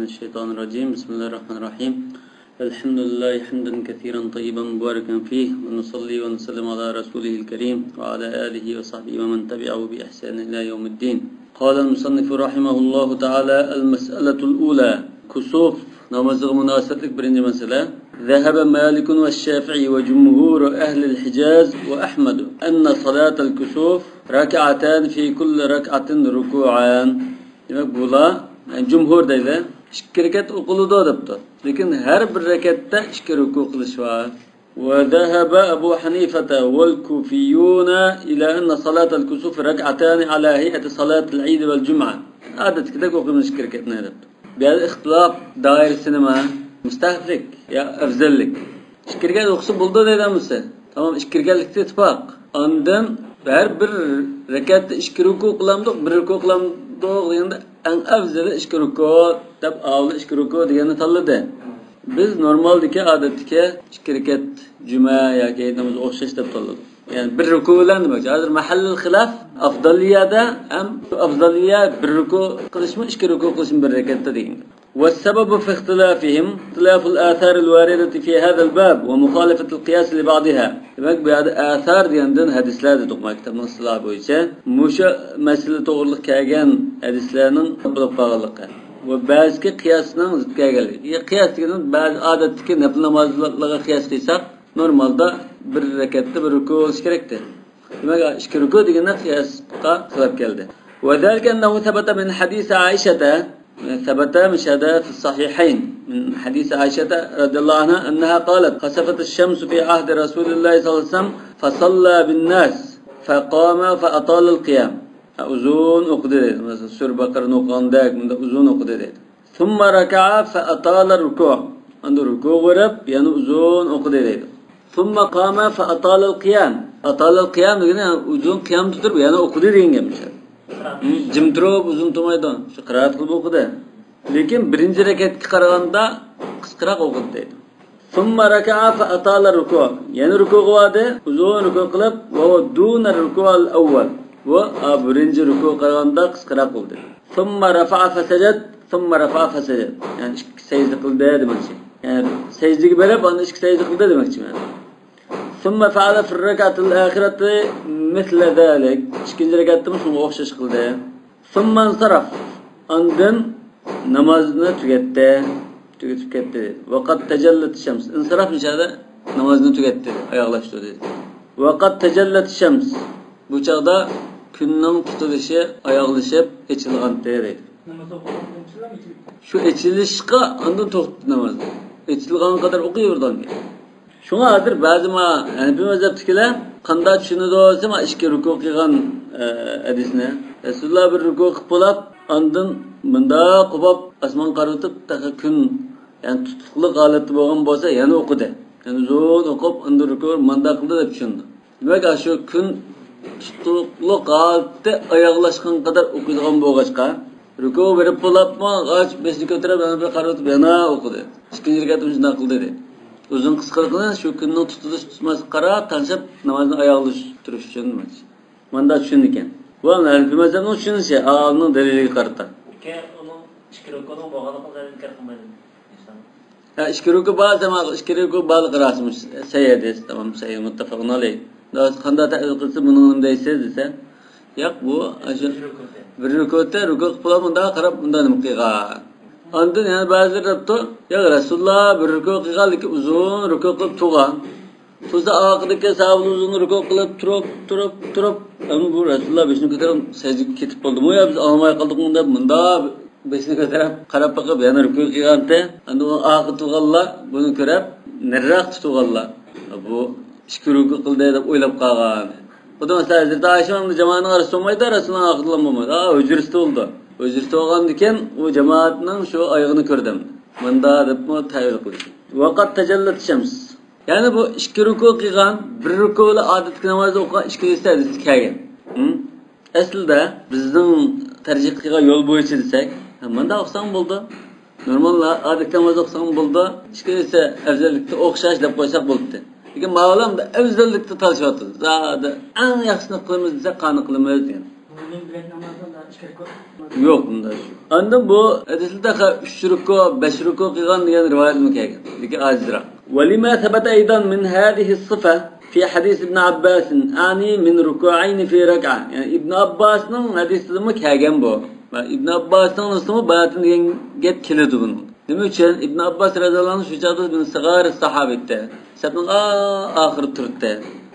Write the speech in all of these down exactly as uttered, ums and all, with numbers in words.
من الشيطان الرجيم. بسم الله الرحمن الرحيم. الحمد لله حمدا كثيرا طيبا مباركا فيه، ونصلي ونسلم على رسوله الكريم وعلى آله وصحبه ومن تبعه بإحسان إلى يوم الدين. قال المصنف رحمه الله تعالى: المسألة الأولى. كسوف نامازىغا مۇناسىۋەتلىك بىرىنچى مەسىلە. ذهب مالك والشافعي وجمهور أهل الحجاز وأحمد أن صلاة الكسوف ركعتان في كل ركعة ركوعان. دېمەك، بۇلار، يەنى جۇمھۇر دەيلى، ئىككى رەكەت ئوقۇلىدۇ دەپتۇ. لېكىن ھەر بىر رەكەتتە ئىككى رۇكۇ قىلىش بار. وذهب أبو حنيفة والكوفيون إلى أن صلاة الكسوف ركعتان على هيئة صلاة العيد والجمعة. ئادەتتىكىدەك ئوقۇيمىز ئىككى رەكەتنى دەپتۇ. بۇ يەردە ئىختىلاپ دائىرىسى نېمە؟ مۇستەھەبلىك يا ئەۋزەللىك؟ ئىككى رەكەت ئوقۇسا بولىدۇ دەيدۇ ھەممىسى. تامام، ئىككى رەكەتلىكتە ئىتتىپاق. ئاندىن ھەر بىر رەكەتتە ئىككى رۇكۇ قىلامدۇق، بىر رۇكۇ قىلامدۇق دېگەندە، ئەڭ ئەۋزىلى ئىككى رۇكۇ دەپ، ئاۋۋال ئىككى رۇكۇ دېگەننى تاللىدى. بىز نورمالدىكى، ئادەتتىكى ئىككى رەكەت جۈمە ياكى ھېيت نامىزىغا ئوخشاش دەپ تاللىدۇق. يەنى بىر رۇكۇ بىلەن دېمەكچى. ھازىر مەھەللىل خىلاف، ئەفزالىيەدە ھەم ئەفزالىيە بىر رۇكۇ قىلىشمۇ، ئىككى رۇكۇ قىلىشمۇ بىر رەكەتتە دېگەن. والسبب في اختلافهم اختلاف الآثار الواردة في هذا الباب ومخالفة القياس لبعضها. دېمەك، بۇ يەردە ئەسار دېگەندىن ھەدىسلەر دېدۇق، مەن كىتابنىڭ ئىستىلاھى بويىچە. مۇشۇ مەسىلە توغرىلىق كەلگەن ھەدىسلەرنىڭ بولۇپ قالغانلىقى ۋە بەزىكى قىياسنىڭ زىت كەلگەنلىكى. يا قىياس دېگىنىمىز بەزى ئادەتتىكى نەپىل نامازلارغا قىياس قىلساق، نورمالدا بىر رەكەتتە بىر رۇكۇ بولۇشى كېرەكتى. دېمەك، ئىككى رۇكۇ دېگەندە قىياسقا خىلاپ كەلدى. وذلك أنه ثبت من حديث عائشة، ثبت مش هذا في الصحيحين، من حديث عائشة رضي الله عنها أنها قالت: خسفت الشمس في عهد رسول الله صلى الله عليه وسلم فصلى بالناس فقام فأطال القيام. ئۇزۇن ئوقۇدى دەيدۇ. مەسىلەن، سۈرە بەقەرىنى ئوقۇغاندەك، بۇنداق ئۇزۇن ئوقۇدى دەيدۇ. ثم ركع فأطال الركوع. ئاندىن رۇكۇغا بېرىپ، يەنە ئۇزۇن ئوقۇدى دەيدۇ. ثم قام فأطال القيام. أطال القيام دېگىنى، يەنى ئۇزۇن قىيامدا تۇرۇپ، يەنە ئوقۇدى دېگەن گەپ. جىم تۇرۇپ ئۇزۇن تۇرمايدۇ. شۇ قىرائەت قىلىپ ئوقۇدى. لېكىن بىرىنچى رەكەتكە قارىغاندا قىسقىراق ئوقۇدى دەيدۇ. ثم ركع فأطال الركوع. يەنە رۇكۇغا باردى، ئۇزۇن رۇكۇ قىلىپ، وهو دون الركوع الأول. بۇ، ئا، بىرىنچى رۇكۇغا قارىغاندا قىسقىراق بولدى. ثم رفع فسجد، ثم رفع فسجد. يەنى ئىككى سەجدە قىلدى دېمەكچى. يەنى سەجدىگە بېرىپ، ئاندىن ئىككى سەجدە قىلدى دېمەكچىمەن. ثم فعل في الركعة الآخرة مثل ذلك. ئىككىنچى رەكەتتىمۇ شۇنىڭغا ئوخشاش قىلدى. ثم انصرف. ئاندىن نامازنى تۈگەتتى. تۈگىتىپ كەتتى. وقد تجلت الشمس. ئىنسىراف نىشانى نامازنى تۈگەتتى، ئاياغلاشتۇردى. وقد تجلت الشمس. بۇ چاغدا كۈننىڭ تۇتۇلۇشى ئاياغلىشىپ ئېچىلغانتى دەيدۇ. شۇ ئېچىلىشقا ئاندىن توختىدى ناماز. ئېچىلغان قەدەر ئوقۇيۋېرىدىغان گەپ. شۇڭا ھازىر بەزى ما ھەنىپىي مەزھەپتىكىلەر قانداق چۈشىنىدۇ دېسە، ما ئىككى رۇكۇ قىلغان، ئە، ھەدىسنى. رەسۇلۇللا بىر رۇكۇ قىلىپ بولاپ، ئاندىن مۇنداق قوپاپ ئاسمانغا قارىۋېتىپ، تېخى كۈن، يەنى تۇتۇقلۇق ھالەتتە بولغان بولسا، يەنە ئوقۇدى. يەنە ئۇزۇن ئوقۇپ، ئاندىن رۇكۇ مۇنداق قىلدى دەپ چۈشىنىدۇ. دېمەك، ئاشۇ كۈن تۇتۇقلۇق ھالىتى ئاياغلاشقان قەدەر ئوقۇيدىغان بولغاچقا، رۇكۇ بېرىپ بولاپمۇ، غاچ بېشىنى كۆتۈرۈپ، يەنە بىر قارىۋېتىپ يەنە ئوقۇدى. ئىككىنچى رەكەتتە مۇشۇنداق قىلدى دەيدۇ. ئۇزۇن قىسقىلىقنى شۇ كۈننىڭ تۇتۇلۇش تۇتماسلىقىغا قاراپ تەڭشەپ نامازنى ئاياغلاشتۇرۇش ئۈچۈن مۇنداق چۈشىنىدىكەن. بۇ ھەنىپىي مەزھەپنىڭ چۈشىنىشى، ئالىمنىڭ دەلىلىگە قارىتا. لېكىن ئۇنىڭ ئىككى رۇكۇنىڭ بولغانلىقىنى ئىنكار قىلمايدۇ. ھە، ئىككى رۇكۇ بار، سەن ئىككى رۇكۇ بارلىقى راست، سەھىھ ھەدىس، تامام سەھىھ، مۇتتەپەقۇن ئەلەيھ. قانداق تەئۋىل قىلسا، بۇنىڭ نېمە دەيسىز دېسە، ياق، بۇ ئاشۇ بىر رۇكۇ، بىر رۇكۇدا رۇكۇ قىلىپ بولاپ مۇنداق قاراپ مۇنداق نېمە قىلغان. ئاندىن يەنە بەزىلەر دەپتۇ، ياق، رەسۇلۇللا بىر رۇكۇ قىلغان، لېكىن ئۇزۇن رۇكۇ قىلىپ تۇرغان. تۇرسا ئارقىدىكى ساھابىلەر ئۇزۇن رۇكۇ قىلىپ تۇرۇپ، تۇرۇپ، تۇرۇپ، ئەمما بۇ رەسۇلۇللا بېشىنى كۆتۈرۈپ سەجدىگە كېتىپ بولدىمۇ يا بىز ئاڭلىماي قالدۇقمۇ دەپ مۇنداق بېشىنى كۆتۈرۈپ قاراپ بېقىپ يەنە رۇكۇ قىلغانتى. ئەمدى ئۇ ئارقا تۇرغانلار بۇنى كۆرۈپ، نېرىراق تۇرغانلار، بۇ ئىككى رۇكۇ قىلدى دەپ ئويلاپ قالغان. خۇددى مەسىلەن، ھەزرىتى ئائىشە ئەمدى جامائەتنىڭ ئارىسىدا بولمايدۇ، رەسۇلنىڭ ئارقىسىدا بولمايدۇ. ئا، ھۇجرىسىدا بولىدۇ. ھۇجرىسىدا بولغاندىكىن ئۇ جامائەتنىڭ شۇ ئايىغىنى كۆردى ئەمدى. مۇندا دەپمۇ تەئۋىل قىلىش. ۋەقەد تەجەللەت شەمس. يەنى بۇ ئىككى رۇكۇ قىلغان، بىر رۇكۇ بىلەن ئادەتتىكى نامازدا ئوقۇغان ئىككىلىسى ھەدىستە كەلگەن. ھە؟ ئەسلىدە بىزنىڭ تەرجىھ قىلغان يول بويىچە دېسەك، ھە، مۇنداق ئوقۇساڭ بولىدۇ. نورمال ئادەتتىكى نامازدا ئوقۇساڭ بولىدۇ. ئىككىلىسى ئەۋزەللىكتە ئوخشاش دەپ قويساق بولاتتى. لېكىن ماۋۇلار ئەۋزەللىكتە تالىشىۋاتىدۇ. زادى ئەڭ ياخشىسىنى قىلىمىز دېسەك، قانى قىلىمىز دېگەن. يوق، ئۇنداق. ئاندىن بۇ ھەدىستە تېخى ئۈچ رۇكۇ، بەش رۇكۇ قىلغان دېگەن رىۋايەتمۇ كەلگەن. لېكىن ئاجىزراق. ولما ثبت أيضا من هذه الصفة في حديث ابن عباس، أعني من ركوعين في ركعة. يەنى ئىبن ئابباسنىڭ ھەدىسىدىمۇ كەلگەن بۇ. ئىبن ئابباسنىڭ نۇسخىسىمۇ بارتىن دېگەن گەپ كېلىدۇ بۇنىڭ. نېمە ئۈچۈن؟ ئىبن ئابباس رەزىياللاھۇ ئەنھۇ شۇ چاغدا من صغار الصحابة ئىدى. سەپنىڭ ئا-، ئاخىرىدا تۇرۇپتۇ.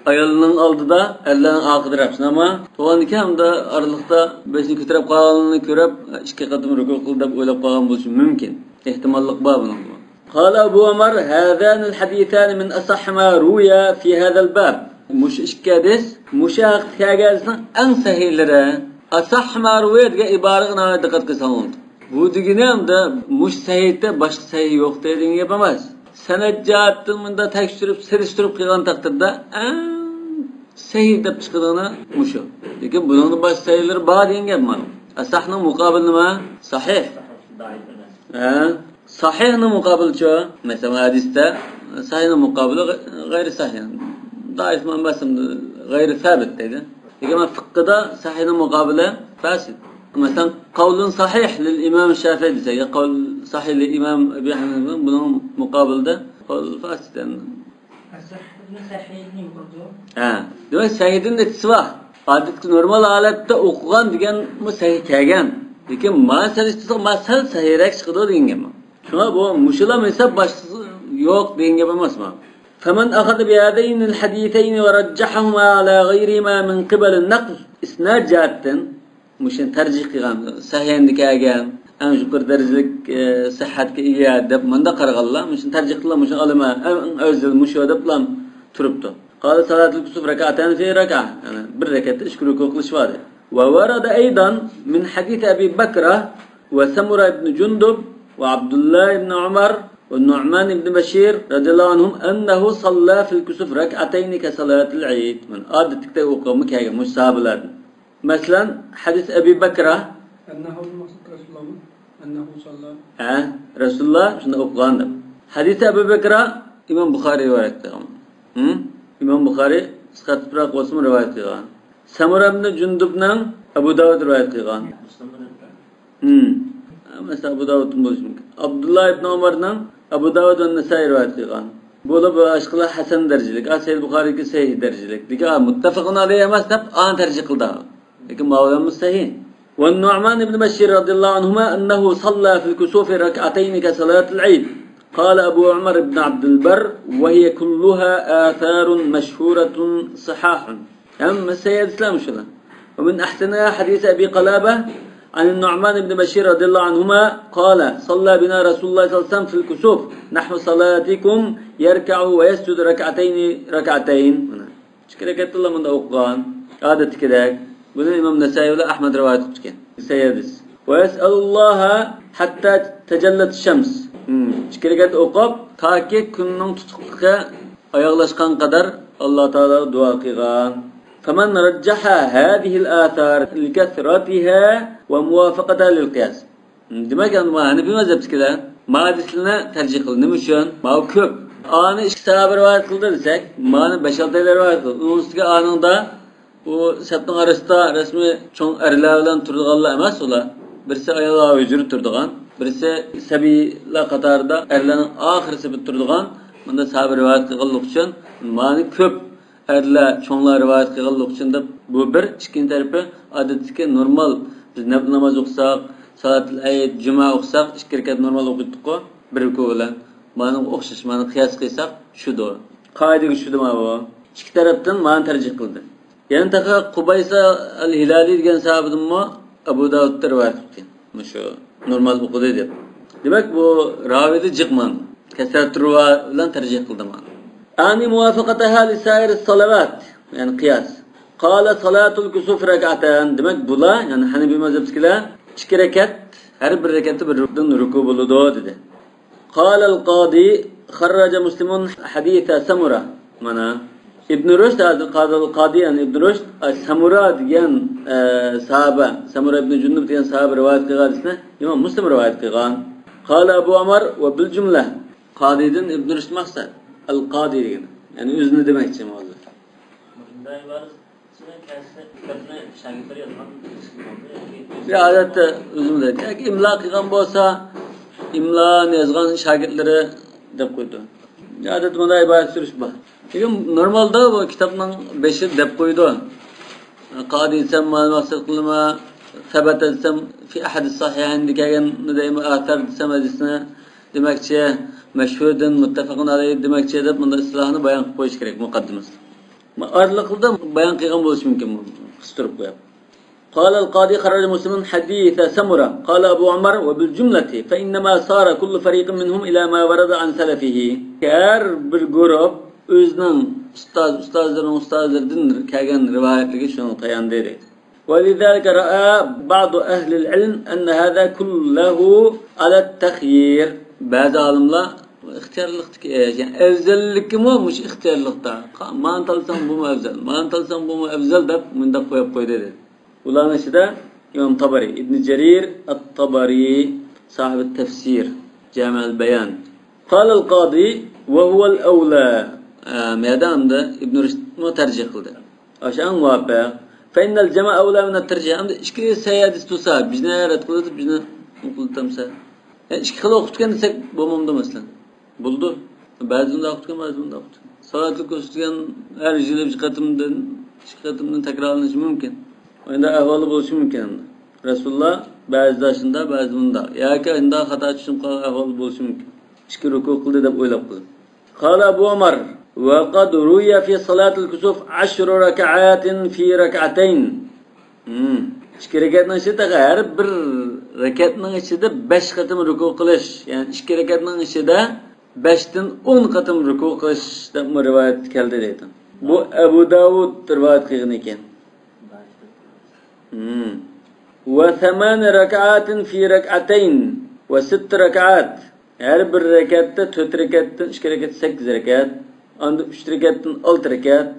ئايالنىڭ ئالدىدا، ئەرلەرنىڭ ئارقىدا رەپسىناما. تۇغاندىكىن ھەمدە ئارىلىقتا بېشىنى كۆتۈرۈپ قالغانلىقىنى كۆرۈپ، ئىككى قېتىم رۇكۇ قىل دەپ ئويلاپ قالغان بولۇشى مۇمكىن. ئېھتىماللىق بار بۇنىڭغا. قال أبو عمر: هذان الحديثان من أصح ما روي في هذا الباب. مۇشۇ ئىككى ھەدىس، مۇشۇ ھەقتە كەلگەن ھەدىسنىڭ ئەڭ سەھىھلىرى. أصح ما روي دېگەن ئىبارىگە ناھايىتى دىققەت قىلساڭلار. بۇ دېگىنى ئەمدى مۇشۇ سەھىھتە باشقا سەھىھ يوق دەيدىغان گەپ ئەمەس. سەنەد جەھەتتىن مۇنداق تەكشۈرۈپ، سېلىشتۇرۇپ قىلغان تەقدىردە ئەڭ سەھىھ دەپ چىقىدىغىنى مۇشۇ. لېكىن بۇنىڭدىن باشقا سەھىھلىرى بار دېگەن گەپ مانا. ئەسەھنىڭ مۇقابىلى نېمە؟ سەھىھ. ھە؟ سەھىھنىڭ مۇقابىلىچۇ؟ مەسىلەن، ھەدىستە سەھىھنىڭ مۇقابىلى غەيرى سەھىھ. دەئىف مەنبەسىدە غەيرى سابىت دەيدۇ. لېكىن مانا فىققىدا سەھىھنىڭ مۇقابىلى فاسىد. مەسىلەن، قەۋلۇن سەھىھ لىل ئىمام شافىئى دېسە، يا قەۋل سەھىھ لىل ئىمام ئەبى ھەنىفە، بۇنىڭ مۇقابىلىدا قەۋل فاسىد. ئەسەھنى سەھىھنى يۇقىرىدۇ. ھە. دېمەك، سەھىھدىن نەچچىسى بار. ئادەتتىكى نورمال ھالەتتە ئوقۇغان دېگەنمۇ سەھىھ كەلگەن. لېكىن ما سەل ئىشلىسەك، ما سەل سەھىھرەك چىقىدۇ دېگەن گەپ. شۇڭا بۇ مۇشۇلا ھېساب باشقىسى يوق دېگەن گەپ ئەمەسمۇ. فمن أخذ بهذين الحديثين ورجحهما على غيرهما من قبل النقل، ئىسناد جەھەتتىن مۇشۇنى تەرجىھ قىلغان، سەھىھەندە كەلگەن، ئەڭ يۇقىرى دەرىجىلىك، ئە، سىھھەتكە ئىگە دەپ مۇنداق قارىغانلار، مۇشۇنى تەرجىھ قىلغان، مۇشۇنى ئالىمەن، ئەڭ، ئەڭ ئەۋزەل مۇشۇ دەپلا تۇرۇپتۇ. قال صلاة الكسوف ركعتان في ركعة، يەنى بىر رەكەتتە ئىككى رۇكۇ قىلىش بار دەيدۇ. وورد أيضا من حديث أبي بكرة وسمرة بن جندب وعبد الله بن عمر والنعمان بن بشير رضي الله عنهم أنه صلى في الكسوف ركعتين كصلاة العيد. مانا ئادەتتىكىدەك ئوقۇغانمۇ كەلگەن مۇشۇ ساھابىلەردىن. مەسىلەن، ھەدىس ئەبى بەكرە. ئەننەھۇ مەقسەت رەسۇلۇللاھمۇ؟ ئەننەھۇ ساللا. ھە، رەسۇلۇللا شۇنداق ئوقۇغان دەپ. ھەدىس ئەبى بەكرە ئىمام بۇخارى رىۋايەت قىلغان. ھىم؟ ئىمام بۇخارى قىسقارتىپراق بولسىمۇ رىۋايەت قىلغان. سەمۇرە ئىبنى جۇندۇبنىڭ ئەبۇ داۋۇد رىۋايەت قىلغان. مۇسلىم بىلەن. ھىم. مەسىلەن، ئەبۇ داۋۇدتىن بولۇشى مۇمكىن. ئابدۇللا ئىبنى ئۇمارنىڭ ئەبۇ داۋۇد ۋە نەسائىي رىۋايەت قىلغان. بۇلار باشقىلار ھەسەن دەرىجىلىك، سەھىھ بۇخارىيكى سەھىھ دەرىجىلىك. لېكىن مۇتتەپەقۇن ئەلەيھى ئەمەس دەپ ئانى تەرجىھ قىلدى. لېكىن ماۋۇلارمۇ سەھىھ. والنعمان بن بشير رضي الله عنهما أنه صلى في الكسوف ركعتين كصلاة العيد. قال أبو عمر بن عبد البر: وهي كلها آثار مشهورة صحاح. ھەممە سەھىھ ھەدىسلەر مۇشۇلار. ومن أحسنها حديث أبي قلابة عن النعمان بن بشير رضي الله عنهما قال: صلى بنا رسول الله صلى الله عليه وسلم في الكسوف نحو صلاتكم يركع ويسجد ركعتين ركعتين. مانا ئىككى رەكەتتىلا مۇنداق ئوقۇغان، ئادەتتىكىدەك. بۇنى ئىمام نەسائىي بىلەن ئەھمەد رىۋايەت قىلىپتىكەن. سەھىھ ھەدىس. ويسأل الله حتى تجلت الشمس. ھىم، ئىككى رەكەت ئوقۇپ، تاكى كۈننىڭ تۇتۇقلۇقى ئاياغلاشقان قەدەر ئاللا تائالاغا دۇئا قىلغان. فمن رجح هذه الآثار لكثرتها وموافقتها للقياس. دېمەك، ئەمدى مانا ھەنىپىي مەزھەپتىكىلەر ما ھەدىسلەرنى تەرجىھ قىلدى. نېمە ئۈچۈن؟ ماۋۇ كۆپ. ئانى ئىككى ساھابە رىۋايەت قىلدى دېسەك، مانى بەش-ئالتە رىۋايەت قىلدى. ئۇنىڭ ئۈستىگە ئانىڭدا ئۇ سەپنىڭ ئارىسىدا رەسمىي چوڭ ئەرلەر بىلەن تۇرىدىغانلار ئەمەس ئۇلار. بىرسى ئاياللار ھۇجرىدا تۇرىدىغان، بىرسى سەبىيلەر قاتارىدا ئەرلەرنىڭ ئاخىرى سېپىدە تۇرىدىغان، مۇنداق ساھابە رىۋايەت قىلغانلىقى ئۈچۈن مانى كۆپ ئەرلەر، چوڭلار رىۋايەت قىلغانلىقى ئۈچۈن دەپ، بۇ بىر. ئىككىنچى تەرىپى، ئادەتتىكى نورمال بىز نەپلى ناماز ئوقۇساق، سالاتۇل ئەيد، جۈمە ئوقۇساق، ئىككى رەكەت نورمال ئوقۇيتتۇققۇ، بىر رۇكۇ بىلەن. مانىڭغا ئوخشاش، مانا قىياس قىلساق شۇدۇر. قائىدىگە چۈشىدۇ مانا بۇ. ئىككى تەرەپتىن مانى تەرجىھ قىلدى. يەنە تېخى قۇبايسا ئەل ھىلالى دېگەن ساھابىدىنمۇ ئەبۇ داۋۇدتا رىۋايەت قىلغان. مۇشۇ نورمال ئوقۇدى دەپ. دېمەك، بۇ راۋىدا جىق مانا. كەسرەتۇ رۇۋا بىلەن تەرجىھ قىلدى مانا. أعني موافقتها لسائر الصلوات. يەنى قىياس. قال صلاة الكسوف ركعتان. دېمەك، بۇلار، يەنى ھەنىپىي مەزھەپتىكىلەر ئىككى رەكەت، ھەر بىر رەكەتتە بىر رۇكۇدىن رۇكۇ بولىدۇ، دېدى. قال القاضي خرج مسلم حديث سمرة. مانا ئىبن رۇشد، ھازىر قازى قادى، يەنى ئىبن رۇشد، ئە، سەمۇرا دېگەن، ئە، ساھابە، سەمۇرا ئىبن جۇندۇب دېگەن ساھابە رىۋايەت قىلغان ھەدىسنى ئىمام مۇسلىم رىۋايەت قىلغان. قال أبو عمر وبالجملة. قادىدىن ئىبن رۇشد مەقسەت. ئەل قادى دېگەن. يەنى ئۆزىنى دېمەكچى مۇئەللىپ. ئادەتتە ئۆزىمىز ياكى ئىملا قىلغان بولسا، ئىملانى يازغان شاگىرتلىرى دەپ قويىدۇ. ئادەتتە مۇنداق ئىبارەت سۈرۈش بار. لېكىن نورمالدا بۇ كىتابنىڭ بېشى دەپ قويىدۇ. قادى دېسەم، مانا مەقسەت قىلىمەن، سەبەتە دېسەم، في أحد الصحيحين دە كەلگەننى دەيمەن، ئەسەر دېسەم، ھەدىسنى دېمەكچى، مەشھۇردىن، مۇتتەپەقۇن ئەلەيھ دېمەكچى دەپ، مۇنداق ئىستىلاھنى بايان قىلىپ قويۇش كېرەك مۇقەددىمىسىدە. ئارىلىقىدا بايان قىلغان بولۇشى مۇمكىن، قىستۇرۇپ قويۇپ. قال القاضي خرج مسلم حديث سمرة. قال أبو عمر: وبالجملة فإنما سار كل فريق منهم إلى ما ورد عن سلفه. ھەر بىر گۇرۇپ ئۆزىنىڭ ئۇستاز، ئۇستازلىرىنىڭ ئۇستازلىرىدىن كەلگەن رىۋايەتلىرىگە شۇنىڭغا تاياندى دەيدۇ. ولذلك رأى بعض أهل العلم أن هذا كله على التخيير. بەزى ئالىملار ئىختىيارلىقتىكى ئىش، يەنى ئەۋزەللىكىمۇ مۇشۇ ئىختىيارلىقتا. مانى تاللىساڭ بۇمۇ ئەۋزەل، مانى تاللىساڭ بۇمۇ ئەۋزەل دەپ مۇنداق قويۇپ قويدى دېدى. ئۇلارنىڭ ئىچىدە ئىمام تابارى، ئىبن جەرىر ئەت-تابارى، ساھىبى تەفسىر جامىئەل بايان. قال القاضي وهو الأولى. ئە، مەدەمدە ئىبن رۇشدمۇ تەرجىھ قىلدى. ئاشۇ ئەڭ مۇۋاپىق. فإن الجمع أولى من الترجيح. ئەمدى ئىككى سەھىھ ھەدىس تۇرسا، بىزنى رەت قىلىدۇ، بىزنى قوبۇل قىلىدۇ. ئە، ئىككى خىل ئوقۇتقان دېسەك بولمامدۇ مەسىلەن؟ بولىدۇ. بەزى مۇنداق ئوقۇتقان، بەزى مۇنداق ئوقۇتقان. ساۋاتلىق كۆرسىتىدىگەن ھەر يىلى بىر قېتىمدىن، ئىككى قېتىمدىن تەكرارلىنىشى مۇمكىن. ئەمدى ئەھۋالى بولۇشى مۇمكىن ئەمدى. رەسۇلۇللا بەزىدە شۇنداق، بەزىدە مۇنداق. ياكى ئۇنداق خاتا چۈشۈپ قالغان ئەھۋال بولۇشى مۇمكىن. ئىككى رۇكۇ قىلدى دەپ ئويلاپ قىلىپ. قال أبو عمر: وقد روي في صلاة الكسوف عشر ركعات في ركعتين. مم. ئىككى رەكەتنىڭ ئىچىدە تېخى ھەر بىر رەكەتنىڭ ئىچىدە بەش قېتىم رۇكۇ قىلىش، يەنى ئىككى رەكەتنىڭ ئىچىدە بەشتىن ئون قېتىم رۇكۇ قىلىش دەپمۇ رىۋايەت كەلدى دەيدۇ. بۇ ئەبۇ داۋۇد رىۋايەت قىلغان ئىكەن. مم. وثمان ركعات في ركعتين وست ركعات. ھەر بىر رەكەتتە تۆت رەكەتتىن ئىككى رەكەت سەككىز رەكەت، ئاندىن ئۈچ رەكەتتىن ئالتە رەكەت،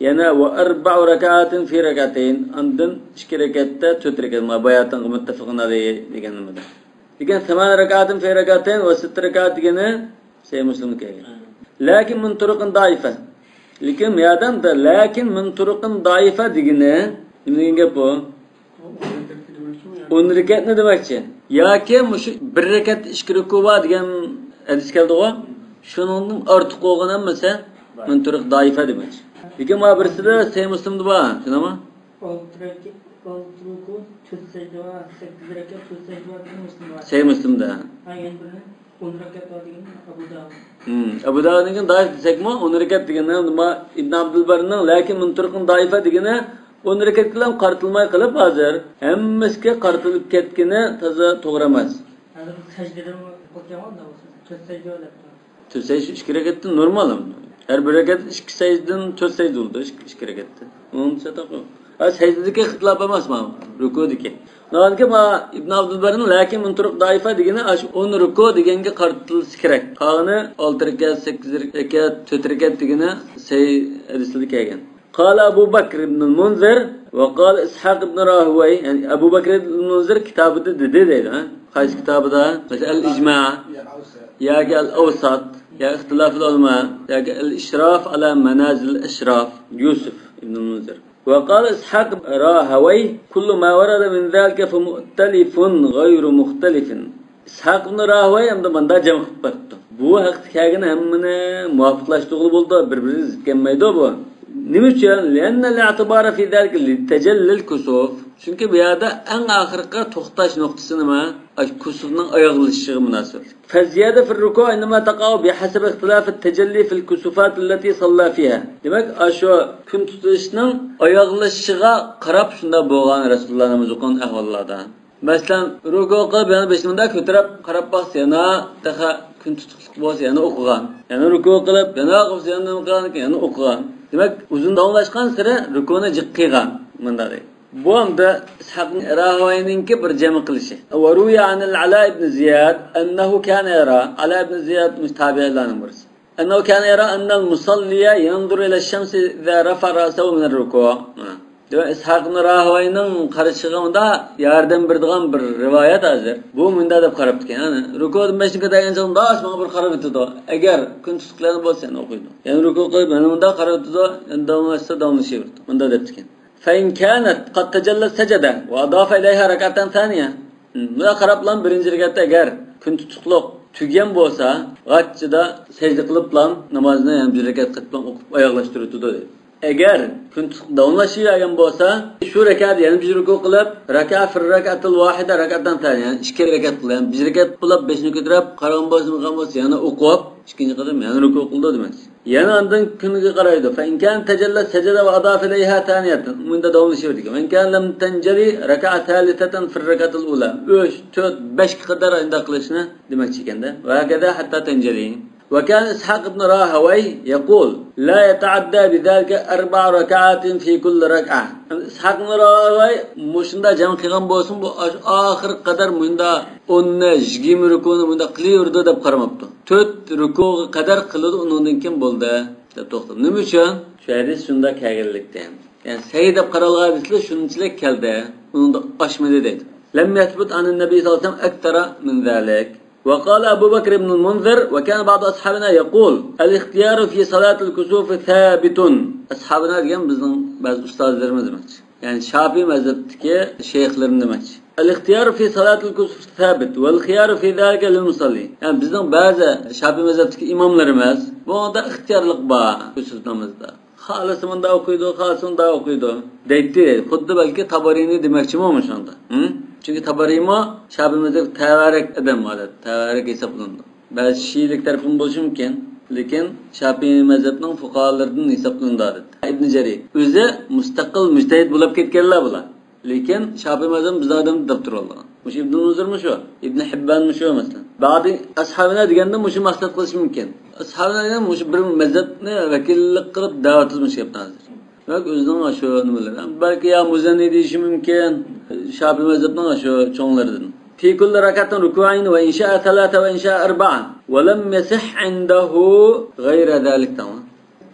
يەنە وأربع ركعات في ركعتين، ئاندىن ئىككى رەكەتتە تۆت رەكەت، مانا باياتىنقى مۇتتەپەقۇن ئەلەيھى دېگەن نېمىدە. لېكىن ثمان ركعات في ركعتين وست ركعات دېگىنى سەھىھ مۇسلىمدا كەلگەن. لكن من طرق ضعيفة. لېكىن بۇ يەردە لكن من طرق ضعيفة دېگىنى نېمە دېگەن گەپ بۇ؟ ئون رەكەتنى دېمەكچى. ياكى مۇشۇ بىر رەكەتتە ئىككى رۇكۇ بار دېگەن ھەدىس كەلدىغۇ؟ شۇنىڭدىن ئارتۇق بولغان ھەممىسى من طرق ضعيفة دېمەكچى. لېكىن مانا بىرسىدە سەھىھ مۇسلىمدا بار، شۇنداقمۇ؟ ئالتە رەكەت، ئالتە رۇكۇ، تۆت سەجدە بار، سەككىز رەكەت، تۆت سەجدە بار دېگەن مۇسلىم بار. سەھىھ مۇسلىمدا. ھە، يەنە بىرىنى ئون رەكەت بار دېگەن ئەبۇ داۋۇد. ھىم، ئەبۇ داۋۇدنىڭكىنى زەئىپ دېسەكمۇ، ئون رەكەت دېگىنى، ئىبن ئابدۇلبەرنىڭ لكن من طرق ضعيفة دېگىنى ئون رەكەتكىلا قارىتىلماي قېلىپ، ھازىر ھەممىسىگە قارىتىلىپ كەتكىنى تازا توغرا ئەمەس. ھازىر سەجدىدىن قىلغان تۆت سەجدە دەپتۇ. تۆت سەجدە ئىككى رەكەتتە نورمال. ھەر بىر رەكەتتە ئىككى سەجدىدىن تۆت سەجدە بولىدۇ، ئىككى، ئىككى رەكەتتە. ئۇنىڭدا چاتاق يوق. ھە، سەجدىدىكى ئىختىلاپ ئەمەس مانا، رۇكۇدىكى. ناھايىتى ما ئىبن ئابدۇلبەرنىڭ لكن من طرق ضعيفة دېگىنى ئاشۇ ئون رۇكۇ دېگەنگە قارىتىلسا كېرەك. قالغىنى ئالتە رەكەت، سەككىز رەكەت، تۆت رەكەت دېگىنى سەھىھ ھەدىسلەردە كەلگەن. قال أبو بكر بن المنذر وقال إسحاق بن راهويه، يەنى ئەبۇ بەكرى ئىبن مۇنزىر كىتابىدا دېدى دەيدۇ، ھە؟ قايسى كىتابىدا؟ مەسىلەن، ئەل ئىجما ياكى ئەل ئەۋسات ياكى ئىختىلاف ئۇلەما ياكى ئەل ئىشراف ئەلا مەنازىل ئىشراف يۈسۈف ئىبن مۇنزىر. وقال إسحاق راهويه: كل ما ورد من ذلك فمؤتلف غير مختلف. ئىسھاق ئىبن راھوي ئەمدى مۇنداق جەم قىلىپ بېقىپتۇ. بۇ ھەقتە كەلگەن ھەممىنى مۇۋاپىقلاشتۇرغىلى بولىدۇ، بىر-بىرىگە زىت كەلمەيدۇ بۇ. نېمە ئۈچۈن؟ لأن الاعتبار في ذلك لتجلي الكسوف. چۈنكى بۇ يەردە ئەڭ ئاخىرقى توختاش نۇقتىسى نېمە؟ ئاشۇ كۇسۇفنىڭ ئاياغلىشىشىغا مۇناسىۋەتلىك. فالزيادة في الركوع إنما تقع بحسب اختلاف التجلي في الكسوفات التي صلى فيها. دېمەك، ئاشۇ كۈن تۇتۇشنىڭ ئاياغلىشىشىغا قاراپ شۇنداق بولغان رەسۇلۇللا نامىزى ئوقۇغان ئەھۋاللاردا. مەسىلەن، رۇكۇ قىلىپ، يەنە بېشىنى مۇنداق كۆتۈرۈپ قاراپ باقسا، يەنە تېخى كۈن تۇتۇقلۇق بولسا، يەنە ئوقۇغان. يەنە رۇكۇ قىلىپ، يەنە قىلسا، يەنە نېمە قىلغان ئىكەن، يەنە ئوقۇغان. دېمەك، ئۇزۇن داۋاملاشقانسېرى رۇكۇنى جىق قىلغان. مۇنداق دەيدۇ. بۇ ئەمدى ئىسھاق راھوينىڭكى بىر جەم قىلىشى. وروي عن العلاء بن زياد أنه كان يرى. ئالا ئىبن زىياد مۇشۇ تابىئىنلارنىڭ بىرسى. أنه كان يرى أن المصلي ينظر إلى الشمس إذا رفع رأسه من الركوع. دېمەك، ئىسھاق ئىبن راھوينىڭ قارىشىغا ئۇندا ياردەم بېرىدىغان بىر رىۋايەت ھازىر. بۇ مۇنداق دەپ قاراپتىكەن، يەنى رۇكۇدىن بېشىنى كۆتۈرگەن چاغدا مۇنداق ئاسمانغا بىر قاراپ ئۆتىدۇ. ئەگەر كۈن تۇتۇقلارنى بولسا، يەنە ئوقۇيدۇ. يەنە رۇكۇ قىلىپ، يەنە مۇنداق قاراپ ئۆتىدۇ، يەنە داۋاملاشسا داۋاملىشىۋېرىدۇ. مۇنداق دەپتىكەن. فإن كانت قد تجلت سجد وأضاف إليها ركعة ثانية. مم، بۇنداق قاراپلا بىرىنچى رەكەتتە ئەگەر كۈن تۇتۇقلۇق تۈگىگەن بولسا، غاچچىدا سەجدە قىلىپلا نامازنى يەنە بىر رەكەت قىلىپلا ئوقۇپ ئاياغلاشتۇرۇۋېتىدۇ. ئەگەر كۈن تۇتۇق داۋاملىشىۋەرگەن بولسا، شۇ رەكەتتە يەنە بىر رۇكۇ قىلىپ، رەكە فىر رەكەتىل ۋاھىدە رەكەتەن سانىيە، يەنى ئىككى رەكەت قىلىپ، يەنى بىر رەكەت قىلىپ، بېشىنى كۆتۈرۈپ، قاراڭغۇ بولسا، قىلغان بولسا، يەنە ئوقۇپ، ئىككىنچى قېتىم يەنە رۇكۇ قىلىدۇ دېمەكچى. يەنە ئاندىن كۈنگە قارايدۇ. فإن كان تجلى سجد وأضاف إليها ثانية. مۇنداق داۋاملىشىۋېرىدىكەن. وإن كان لم تنجلي ركع ثالثة في الركعة الأولى. ئۈچ، تۆت، بەشكە قەدەر ئانداق قىلىشنى دېمەكچى ئىكەندە. وهكذا حتى تنجلي. وكان إسحاق بن راهويه يقول: لا يتعدى بذلك أربع ركعات في كل ركعة. ئىسھاق ئىبن راھاۋاي مۇشۇنداق جەم قىلغان بولسىمۇ، بۇ ئاش-، ئاخىرقى قەدەر مۇشۇنداق ئون، يىگىرمە رۇكۇنى مۇنداق قىلىۋېرىدۇ دەپ قارىماپتۇ. تۆت رۇكۇغا قەدەر قىلىدۇ، ئۇنىڭدىن كېيىن بولدى دەپ توختىدى. نېمە ئۈچۈن؟ شۇ ھەدىس شۇنداق كەلگەنلىكتىن. يەنى سەھىھ دەپ قارالغان ھەدىسلەر شۇنچىلىك كەلدى، ئۇنىڭدىن ئاشمىدى دەيدۇ. لم يثبت عن النبي صلى الله عليه وسلم أكثر من ذلك. وقال أبو بكر بن المنذر: وكان بعض أصحابنا يقول: الاختيار في صلاة الكسوف ثابت. ئەسھابىنا دېگەن بىزنىڭ بەزى ئۇستازلىرىمىز دېمەكچى. يەنى شاپىئىي مەزھەپتىكى شەيخلىرىم دېمەكچى. الاختيار في صلاة الكسوف ثابت والخيار في ذلك للمصلي. يەنى بىزنىڭ بەزى شاپىئىي مەزھەپتىكى ئىماملىرىمىز بۇنىڭدا ئىختىيارلىق بار كۇسۇف نامىزىدا. خالىسا مۇنداق ئوقۇيدۇ، خالىسا مۇنداق ئوقۇيدۇ دەيتتى. خۇددى بەلكى تابارىنى دېمەكچىمۇ مۇشۇنىڭدا. ھىم؟ چۈنكى تابارىمۇ شاپىئىي مەزھەپ تەۋەرەك ئادەم ئادەتتە، تەۋەرەك ھېسابلىنىدۇ. بەزى شىئىلىك تەرىپىمۇ بولۇشى مۇمكىن، لېكىن شاپىئىي مەزھەپنىڭ فۇقاھالىرىدىن ھېسابلىنىدۇ ئادەتتە. ئىبن جەرىر ئۆزى مۇستەقىل مۇجتەھىد بولۇپ كەتكەنلەر بۇلار. لېكىن شاپىئىي مەزھەپ بىزنىڭ ئادەمدە دەپ تۇرۇۋالغان. مۇشۇ ئىبن مۇنزىرمۇ شۇ، ئىبن ھىببانمۇ شۇ مەسىلەن. بەزى ئەسھابىنا دېگەندە مۇشۇ مەقسەت قىلىشى مۇمكىن. ئەسھابىنا دېگەن مۇشۇ بىر مەزھەپنى ۋەكىللىك قىلىپ دەۋاتىدۇ مۇشۇ گەپنى ھازىر. دېمەك، ئۆزىنىڭ شۇ نېمىلىرى. بەلكى يا مۇزەننى دېيىشى مۇمكىن. شاپىئىي مەزھەپنىڭ شۇ چوڭلىرىدىن. في كل ركعة ركوعين وإن شاء ثلاثة وإن شاء أربعة ولم يصح عنده غير ذلك.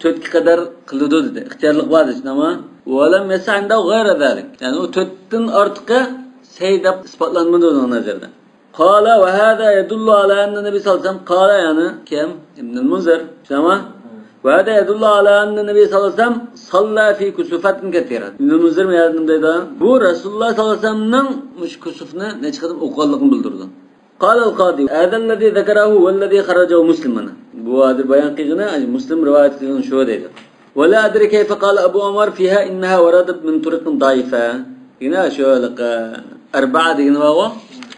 تۆتكە قەدەر قىلىدۇ دېدى. ئىختىيارلىق بار دېدى، ئەمما ولم يصح عنده غير ذلك. يەنى ئۇ تۆتتىن ئارتۇقى سەھىھ دەپ ئىسپاتلانمىدى ئۇنىڭ نەزىرىدە. قال وهذا يدل على أن النبي صلى الله عليه وسلم قال، يەنى كىم؟ ئىبنۇل مۇنزىر. شۇنداقمۇ؟ وهذا يدل على أن النبي صلى الله عليه وسلم صلى في كسوفات كثيرة. ئىبنۇل مۇنزىر مۇ يەردە نېمە دەيدۇ؟ بۇ رەسۇلۇللا ساللاللاھۇ ئەلەيھى ۋەسەللەمنىڭ مۇشۇ كۇسۇفنى نەچچە قېتىم ئوقۇغانلىقىنى بىلدۈرىدۇ. قال القاضي: هذا الذي ذكره هو الذي خرجه مسلم. مانا بۇ ھازىر بايان قىلغىنى، مۇسلىم رىۋايەت قىلغىنى شۇ دەيدۇ. ولا أدري كيف قال أبو عمر فيها إنها وردت من طرق ضعيفة. دېگىنى شۇ ھېلىقى ئەربەئە دېگىنى بارغۇ.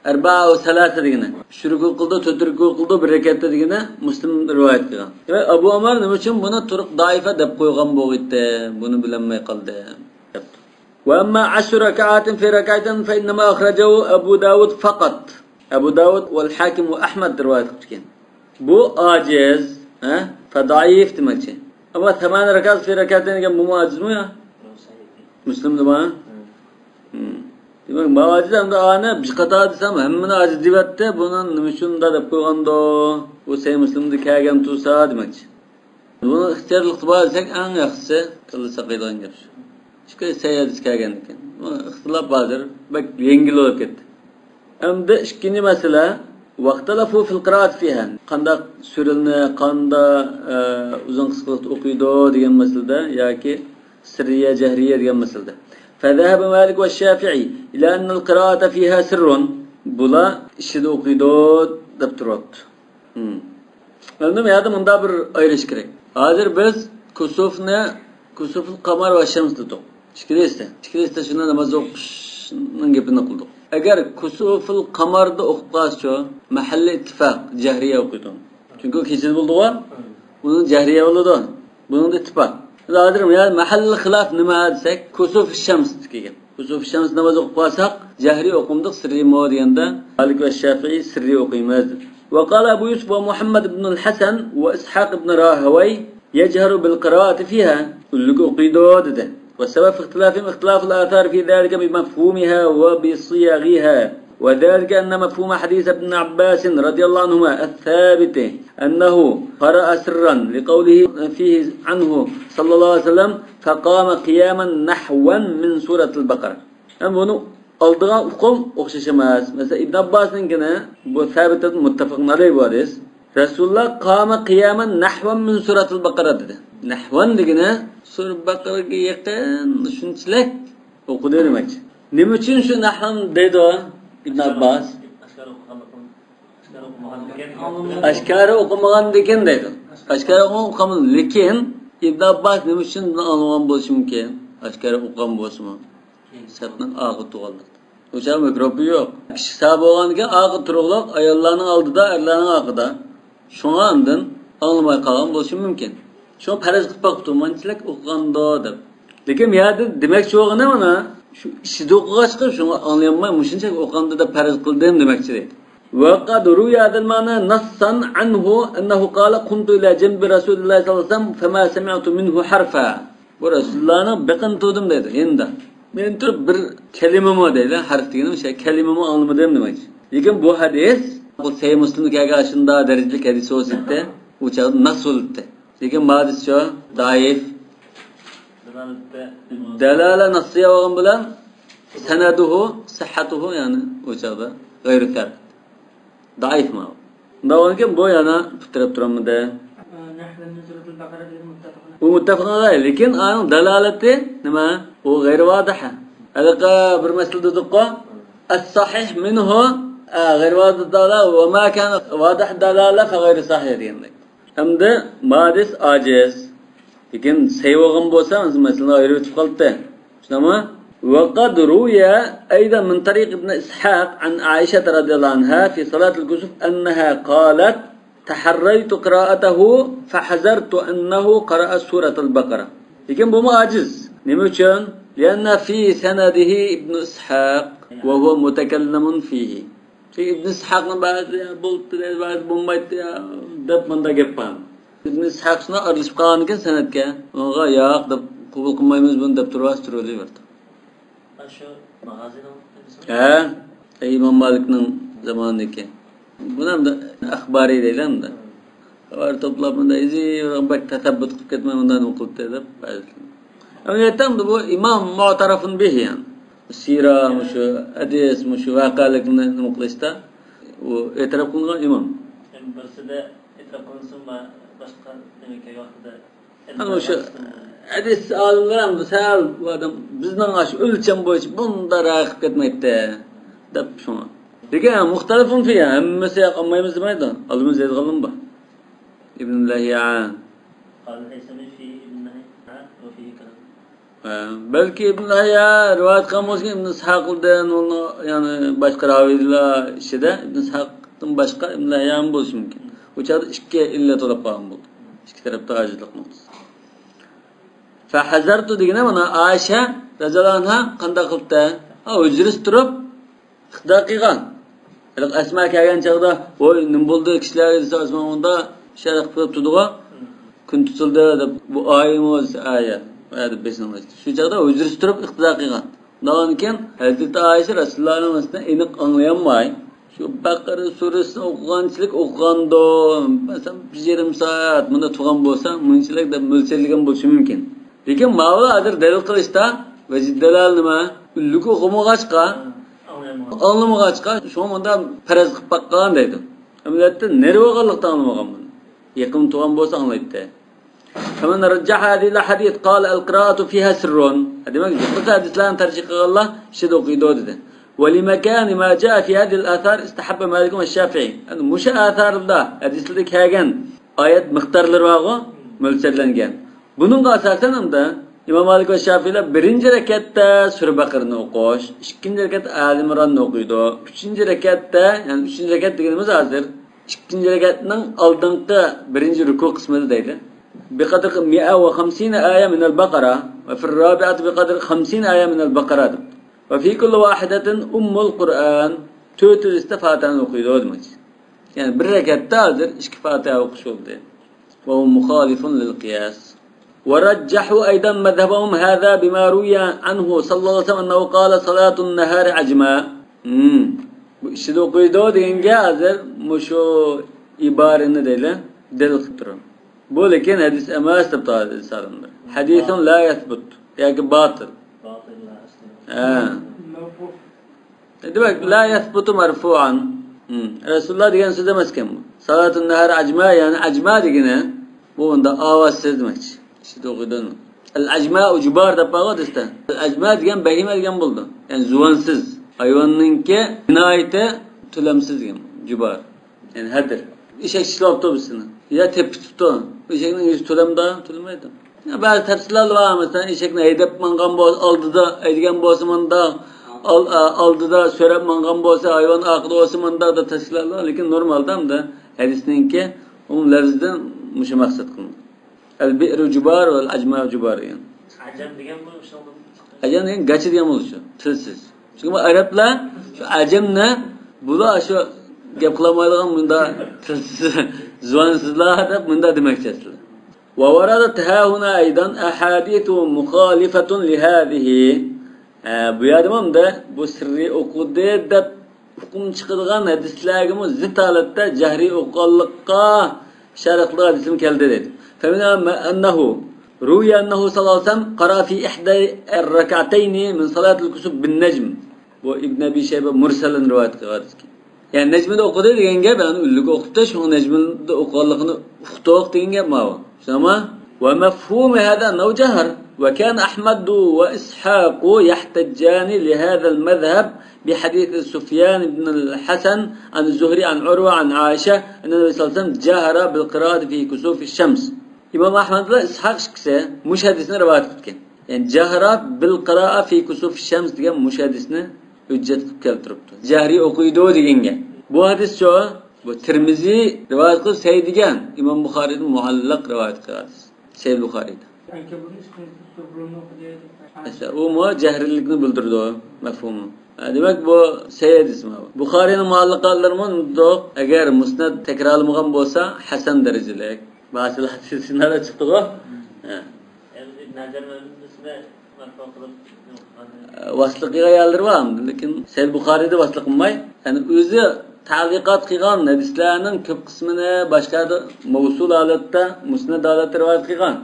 ئەربەئە ۋە سەلاسە دېگىنى. ئۈچ رۇكۇ قىلدى، تۆت رۇكۇ قىلدى، بىر رەكەتتە دېگىنى مۇسلىم رىۋايەت قىلغان. دېمەك، ئەبۇ ئۆمەر نېمە ئۈچۈن بۇنى تۇرۇق دائىفە دەپ قويغان بولغىيتتى؟ بۇنى بىلەلمەي قالدىم دەپتۇ. وأما عشر ركعات في ركعتين فإنما أخرجه أبو داود فقط. ئەبۇ داۋۇد ۋەل ھاكىم ۋە ئەھمەد رىۋايەت قىپتىكەن. بۇ ئاجىز، ھە؟ فضعيف دېمەكچى. ئەمما ثمان ركعات في ركعتين دېگەن بۇمۇ ئاجىزمۇ يا؟ مۇسلىمدىمۇ؟ ھىم. دېمەك، ماۋۇ ئاجىز ئەمدى ئانى بىر قاتار دېسەم، ھەممىنى ئاجىز دېيىۋەتتى، بۇنى نېمە ئۈچۈن مۇنداق دەپ قويغاندۇ؟ بۇ سەھىھ مۇسلىمدا كەلگەن تۇرسا دېمەكچى. بۇنىڭ ئىختىيارلىقتا بار دېسەك، ئەڭ ياخشىسى كاللا ساقايدىغان گەپ شۇ. چۈنكى سەھىھ ھەدىس كەلگەندىكىن. بۇ ئىختىلاپ ھازىر بەك يەڭگىل بولۇپ كەتتى. ئەمدى ئىككىنچى مەسىلە، واختلفوا في القراءة فيها. قانداق سۈرىلىنى، قانداق، ئە، ئۇزۇن قىسقىلىقتا ئوقۇيدۇ دېگەن مەسىلىدە ياكى سىررىيە، جەھرىيە دېگەن مەسىلىدە. فذهب مالك والشافعي إلى أن القراءة فيها سر. بۇلار ئىچىدە ئوقۇيدۇ دەپ تۇرۇپتۇ. ھىم. ئەمدى بۇ يەردە مۇنداق بىر ئايرىش كېرەك. ھازىر بىز كۇسۇفنى، كۇسۇفۇل قامار ۋە شەمس دېدۇق. ئىككىلىسى، ئىككىلىسىدە شۇنداق ناماز ئوقۇشنىڭ گېپىنى قىلدۇق. ئەگەر كۇسۇفۇل قاماردا ئوقۇپ قالسىچۇ، مەھەللى ئىتتىپاق، جەھرىيە ئوقۇيدۇ. چۈنكى ئۇ كېچىدە بولىدىغۇ، ئۇنىڭ جەھرىيە بولىدۇ. بۇنىڭدا ئىتتىپاق. بىز ھازىر يا مەھەللى خىلاف نېمە دېسەك، كۇسۇف شەمستىكى گەپ. كۇسۇف شەمس ناماز ئوقۇپ قالساق، جەھرىي ئوقۇمدۇق، سىررىيمۇ دېگەندە، مالىك ۋە شافىئىي سىررىي ئوقۇيمىز. وقال أبو يوسف ومحمد بن الحسن وإسحاق بن راهويه يجهر بالقراءة فيها. ئۈنلۈك ئوقۇيدۇ دېدى. والسبب في اختلافهم اختلاف الآثار في ذلك بمفهومها وبصيغها. وذلك أن مفهوم حديث ابن عباس رضي الله عنهما الثابت أنه قرأ سرا لقوله فيه عنه صلى الله عليه وسلم فقام قياما نحوا من سورة البقرة. ھەم بۇنى ئالىدىغان ئۇقۇم ئوخشاش ئەمەس. مەسىلەن، ئىبن ئابباسنىڭكىنى بۇ سابىت مۇتتەپەقۇن ئەلەيھ بۇ ھەدىس. رەسۇلۇللاھ قامە قىيامەن نەھۋەن مىن سۇرەتىل بەقەرە دېدى. نەھۋەن دېگىنى سۇرە بەقەرەگە يېقىن شۇنچىلىك ئوقۇدى دېمەكچى. نېمە ئۈچۈن شۇ نەھۋەن دەيدۇ ئىبن ئابباس؟ ئاشكارا ئوقۇمىغاندىكىن دەيدۇ. ئاشكارا ئوقۇمىغان، لېكىن دەيدۇ. ئاشكارا ئوقۇمىغان، لېكىن ئىبن ئابباس نېمە ئۈچۈن بۇنى ئاڭلىمىغان بولۇشى مۇمكىن؟ ئاشكارا ئوقۇغان بولسىمۇ. سەپنىڭ ئاخىرى تۇرغانلىقتا. ئۇ چاغ مىكروبى يوق. كىشى ساھابە بولغاندىكىن ئارقىدا تۇرۇقلۇق، ئاياللارنىڭ ئالدىدا، ئەرلەرنىڭ ئارقىدا. شۇڭا ئاندىن ئاڭلىماي قالغان بولۇشى مۇمكىن. شۇڭا پەرەز قىلىپ باقىپتۇ، مۇنچىلىك ئوقۇغاندۇ دەپ. لېكىن بۇ يەردە دېمەكچى بولغىنى مانا شۇ ئىچىدە ئوقۇغاچقا شۇڭا ئاڭلىيالماي مۇشۇنچىلىك ئوقۇغاندا دەپ پەرەز قىلدىم دېمەكچى دەيدۇ. وقد روي هذا المعنى نصا عنه أنه قال: قمت إلى جنب رسول الله صلى الله عليه وسلم فما سمعت منه حرفا. بۇ رەسۇلۇللانىڭ بېقىنى تۇردۇم دەيدۇ يېنىدا. مەن تۇرۇپ بىر كەلىمىمۇ دەيدۇ، ھەرپ دېگىنى ئوشۇ كەلىمىمۇ ئاڭلىمىدىم دېمەكچى. لېكىن بۇ ھەدىس، بۇ سەھىھ مۇسلىمدا كەلگەن ئاشۇنداق دەرىجىلىك ھەدىس بولسا ئىدى، ئۇ چاغدا نەس بولاتتى. لېكىن بۇ ھەدىس شۇ، زەئىپ. دالالە نەسسىيە بولغان بىلەن سەنەدۇھۇ، سىھھەتۇھۇ، يەنى ئۇ چاغدا غەيرۇ سابىت. زەئىپ ماۋۇ. ئۇنداق بولغاندىكىن بۇ يەنە پۇت تىرەپ تۇرالمىدى. نەھۋەن مىن سۇرەتىل بەقەرە دېگەن مۇتتەپىقۇن. ئۇ مۇتتەپىقۇن ئەلەيھ، لېكىن ئانىڭ دالالىتى نېمە؟ ئۇ غەيرۇ ۋادىھ. ھېلىقى بىر مەسىلە دېدۇققۇ. ئەس-سەھىھ مىنھۇ، ئە، غەيرۇ ۋادىھ دالالە، ۋە ما كانە ۋادىھ دالالە فە غەيرۇ سەھىھ دېگەندەك. ئەمدى مۇ ھەدىس ئاجىز. لېكىن سەھىھ بولغان بولسا، مەسىلىنى ئايرىۋېتىپ قالاتتى. شۇنداقمۇ؟ وقد روي أيضا من طريق ابن إسحاق عن عائشة رضي الله عنها في صلاة الكسوف أنها قالت: تحريت قراءته فحذرت أنه قرأ سورة البقرة. لېكىن بۇمۇ ئاجىز. نېمە ئۈچۈن؟ لأن في سنده ابن إسحاق وهو متكلم فيه. شۇ ئىبن ئىسھاقنىڭ بەزى بولدى دەيدۇ، بەزى بولمايتتى يا دەپ مۇنداق گەپ بار. ئىبن ئىسھاق شۇنداق ئارىلىشىپ قالغاندىكىن سەنەدكە، ئۇنىڭغا ياق دەپ، قوبۇل قىلمايمىز بۇنى دەپ تۇرۇۋاتىدۇ، تۇرۇۋېرىۋاتىدۇ. شۇ ماغازىنىڭ ھە، ئىمام مالىكنىڭ زامانىدىكى. بۇنى ئەمدى ئەخبارىي دەيدۇ ئەمدى. خەۋەر توپلاپ مۇنداق ئىزى بەك تەسەببۇت قىلىپ كەتمەي مۇنداق نېمە قىلىپتۇ دەپ. ئەمەلىيەتتە ئەمدى بۇ ئىمام مۇئتەرەفۇن بىھ يەنى. سىرە، مۇشۇ ھەدىس، مۇشۇ ۋەقەلىكنى نېمە قىلىشتا ئۇ ئېتىراپ قىلىنغان ئىمام. يەنى بىرسىدە ئېتىراپ قىلىنسۇن، باشقا نېمە كەلگەن ۋاقتىدا ئەنە مۇشۇ ھەدىس ئالىملار ھەم سەل بۇ ئادەم بىزنىڭ ئاشۇ ئۆلچەم بويىچە بۇنداق رايىغا كەتمەيتتى دەپ شۇڭا. لېكىن مۇختەلىفۇن فىھ، ھەممىسى ياق ئالمايمىز دېمەيدۇ. ئالىمىز دەيدىغانلىرىمۇ بار. ئىبن لەھيا. قال الهيثمي في ابن لهيعة وفيه كلام. ھە، بەلكى ئىبن لەھيا رىۋايەت قىلغان بولسا، ئىبن ئىسھاقدىن، ئۇنىڭ، يەنى باشقا راۋىيلار ئىچىدە ئىبن ئىسھاقتىن باشقا ئىبن لەھيامۇ بولۇشى مۇمكىن. ئۇ چاغدا ئىككى ئىللەت بولۇپ قالغان بولدى. ئىككى تەرەپتە ئاجىزلىق نۇقتىسى. فەھەزەرتۇ دېگىنى مانا ئائىشە رەزىياللاھۇ ئەنھا قانداق قىلىپتۇ؟ ھە، ھۇجرىسى تۇرۇپ ئىقتىدا قىلغان. ھېلىقى ئەسما كەلگەن چاغدا، ۋوي، نېمە بولدى كىشىلەرگە دېسە، ئەسما ئۇندا شەرق قىلىپ تۇردىغۇ. كۈن تۇتۇلدى دەپ، بۇ ئايىمۇ دېسە، ئايە، ئايە دەپ بېسىنغان. شۇ چاغدا ھۇجرىسى تۇرۇپ ئىقتىدا قىلغان. ئۇنداقكەن ھەزرىتى ئائىشە رەسۇلۇللانىڭ ئىسمىنى ئېنىق ئاڭلىيالماي، شۇ بەقەرە سۈرىسىنى ئوقۇغانچىلىك ئوقۇغاندۇ، مەسىلەن، بىر يېرىم سائەت مۇندا تۇرغان بولسا، مۇنچىلىك دەپ مۆلچەرلىگەن بولۇشى مۇمكىن. لېكىن ماۋۇ ھازىر دەلىل قىلىشتا ۋەجىد دەلال نېمە؟ ئۈنلۈك ئوقۇمىغاچقا، ئاڭلىمىغاچقا، شۇڭا مۇندا پەرەز قىلىپ باققان دەيدۇ. ئەمەلىيەتتە نېرى بولغانلىقتا ئاڭلىمىغان بۇنى. يېقىن تۇرغان بولسا ئاڭلايتتى. فمن رجح هذه الأحاديث قال القراءة فيها سر. دېمەك، يۇقىرىقى ھەدىسلەرنى تەرجىھ قىلغانلار ئىچىدە ئوقۇيدۇ دېدى. ولمكان ما جاء في هذه الآثار استحب مالك والشافعي. يەنى مۇشۇ ئاساردا، ھەدىسلەردە كەلگەن ئايەت مىقدارلىرى بارغۇ، مۆلچەرلەنگەن. بۇنىڭغا ئاساسەن ئەمدى ئىمام مالىك ۋە شافىئىيلار بىرىنچى رەكەتتە سۈرە بەقەرىنى ئوقۇش، ئىككىنچى رەكەتتە ئالى ئىمراننى ئوقۇيدۇ. ئۈچىنچى رەكەتتە، يەنى ئۈچىنچى رەكەت دېگىنىمىز ھازىر ئىككىنچى رەكەتنىڭ ئالدىنقى بىرىنچى رۇكۇ قىسمىدا دەيدۇ. بقدر مائة وخمسين آية من البقرة وفي الرابعة بقدر خمسين آية من البقرة دەپتۇ. وفي كل واحدة أم القرآن، تۆتىنچىسىدە فاتىھەنى ئوقۇيدۇ دېمەكچى. يەنى بىر رەكەتتە ھازىر ئىككى فاتىھە ئوقۇش بولدى. وهو مخالف للقياس. ورجحوا أيضا مذهبهم هذا بما روي عنه صلى الله عليه وسلم أنه قال صلاة النهار عجما. مم. بۇ ئىچىدە ئوقۇيدۇ دېگەنگە ھازىر مۇشۇ ئىبارىنى دەيلى، دەلىل قىلىپ تۇرۇڭ. بۇ لېكىن ھەدىس ئەمەس دەپ تۇرۇۋاتىدۇ ئىنسانلار. حديث لا يثبت ياكى باطل. ھە. دېمەك، لا يثبت مرفوعا. ھم. رەسۇلۇللا دېگەن سۆز ئەمەسكەن بۇ. سالاتۇن نەھەر ئەجما، يەنى ئەجما دېگىنى بۇ ئۇندا ئاۋازسىز دېمەكچى. ئىشىتىۋاتىدۇ. ئەل ئەجما جۇبار دەپ بارغۇ دەستە. ئەل ئەجما دېگەن بەھىمە دېگەن بولىدۇ. يەنى زۇۋانسىز. ھايۋاننىڭكى جىنايىتى تۆلەمسىز دېگەن جۇبار. يەنى ھەدىر. ئېشەك چىشلەپتۇ بىرسىنى. يا تېپىپ تۇتۇپتۇ. ئېشەكنىڭ يۈزى تۆلەمدا، تۆلىمەيدۇ. يا بەزى تەپسىرلەر بار، مەسىلەن، ئېشەكنى ھەيدەپ ماڭغان بولسا، ئالدىدا ھەيدىگەن بولسا مۇنداق، ئال-، ئا-، ئالدىدا سۆرەپ ماڭغان بولسا، ھايۋان ئارقىدا بولسا مۇنداق دەپ تەپسىرلەر بار. لېكىن نورمالدا ئەمدى ھەدىسنىڭكى ئۇنىڭ لەۋزىدىن مۇشۇ مەقسەت قىلىنغان. ئەل بىئرۇ جۇبار ۋەل ئەجما جۇبار دېگەن. ئەجەم دېگەن بۇ شۇ. ئەجەم دېگەن گاچا دېگەن بولىدۇ شۇ، تىلسىز. چۈنكى بۇ ئەرەبلەر شۇ ئەجەمنى، بۇلار شۇ گەپ قىلالمايدىغان مۇنداق تىلسىز، زۇۋانسىزلار دەپ مۇنداق دېمەكچى ئەسلى. ووردت ها هنا أيضا أحاديث مخالفة لهذه. ھە، بۇ يەردىمۇ ئەمدى بۇ سىررىي ئوقۇدى دەپ ھۆكۈم چىقىدىغان ھەدىسلەرگىمۇ زىت ھالەتتە جەھرىي ئوقۇغانلىققا ئىشارە قىلىدىغان ھەدىسمۇ كەلدى دەيدۇ. فمنها أنه روي أنه صلى الله عليه وسلم قرأ في إحدى الركعتين من صلاة الكسوف بالنجم. بۇ ئىبن ئەبى شەيبە مۇرسەلدىن رىۋايەت قىلغان ھەدىس. يەنى نەجمىدە ئوقۇدى دېگەن گەپ، يەنى ئۈنلۈك ئوقۇپتۇ، شۇڭا نەجمىدە ئوقۇغانلىقىنى ئۇقتۇق دېگەن گەپ ماۋۇ. شۇنداقمۇ؟ ومفهوم هذا أنه جهر، وكان أحمد وإسحاق يحتجان لهذا المذهب بحديث سفيان بن الحسن عن الزهري عن عروة عن عائشة أن النبي صلى الله عليه وسلم جهر بالقراءة في كسوف الشمس. ئىمام ئەھمەد بىلەن ئىسھاق ئىككىسى مۇشۇ ھەدىسنى رىۋايەت قىلىدىكەن. يەنى جەھرا بىل قىرائە فى كۇسۇف شەمس دېگەن مۇشۇ ھەدىسنى ھۆججەت قىلىپ كەلتۈرۈپتۇ. جەھرىي ئوقۇيدۇ دېگەنگە. بۇ ھەدىسچۇ؟ بۇ تىرمىزى رىۋايەت قىلىپ سەھىھ دېگەن. ئىمام بۇخارىدىن مۇئەللەق رىۋايەت قىلغان ھەدىس. سەھىھ بۇخارىدا. مەسىلەن، ئۇمۇ جەھرىيلىكنى بىلدۈرىدۇ، مەفھۇمى. ھە، دېمەك، بۇ سەھىھ ھەدىس ماۋۇ. بۇخارىنىڭ مۇئەللەقاتلىرىمۇ ئۇنداق، ئەگەر مۇسنەد تەكرارلىمىغان بولسا، ھەسەن دەرىجىلىك. باشلىق ھەدىسىنى چىقتىغۇ. ھە. ئەمدى ئىبن ھەجەر مەزمۇنىسىنى مەرفۇ قىلىپ، ۋاسىتە قىلغان يەرلىرى بار، لېكىن سەھىھ بۇخارىدا ۋاسىتە قىلماي، يەنى ئۆزى تەلىقات قىلغان ھەدىسلەرنىڭ كۆپ قىسمىنى باشقا يەردە مەۋسۇل ھالەتتە، مۇسنەد ھالەتتە رىۋايەت قىلغان.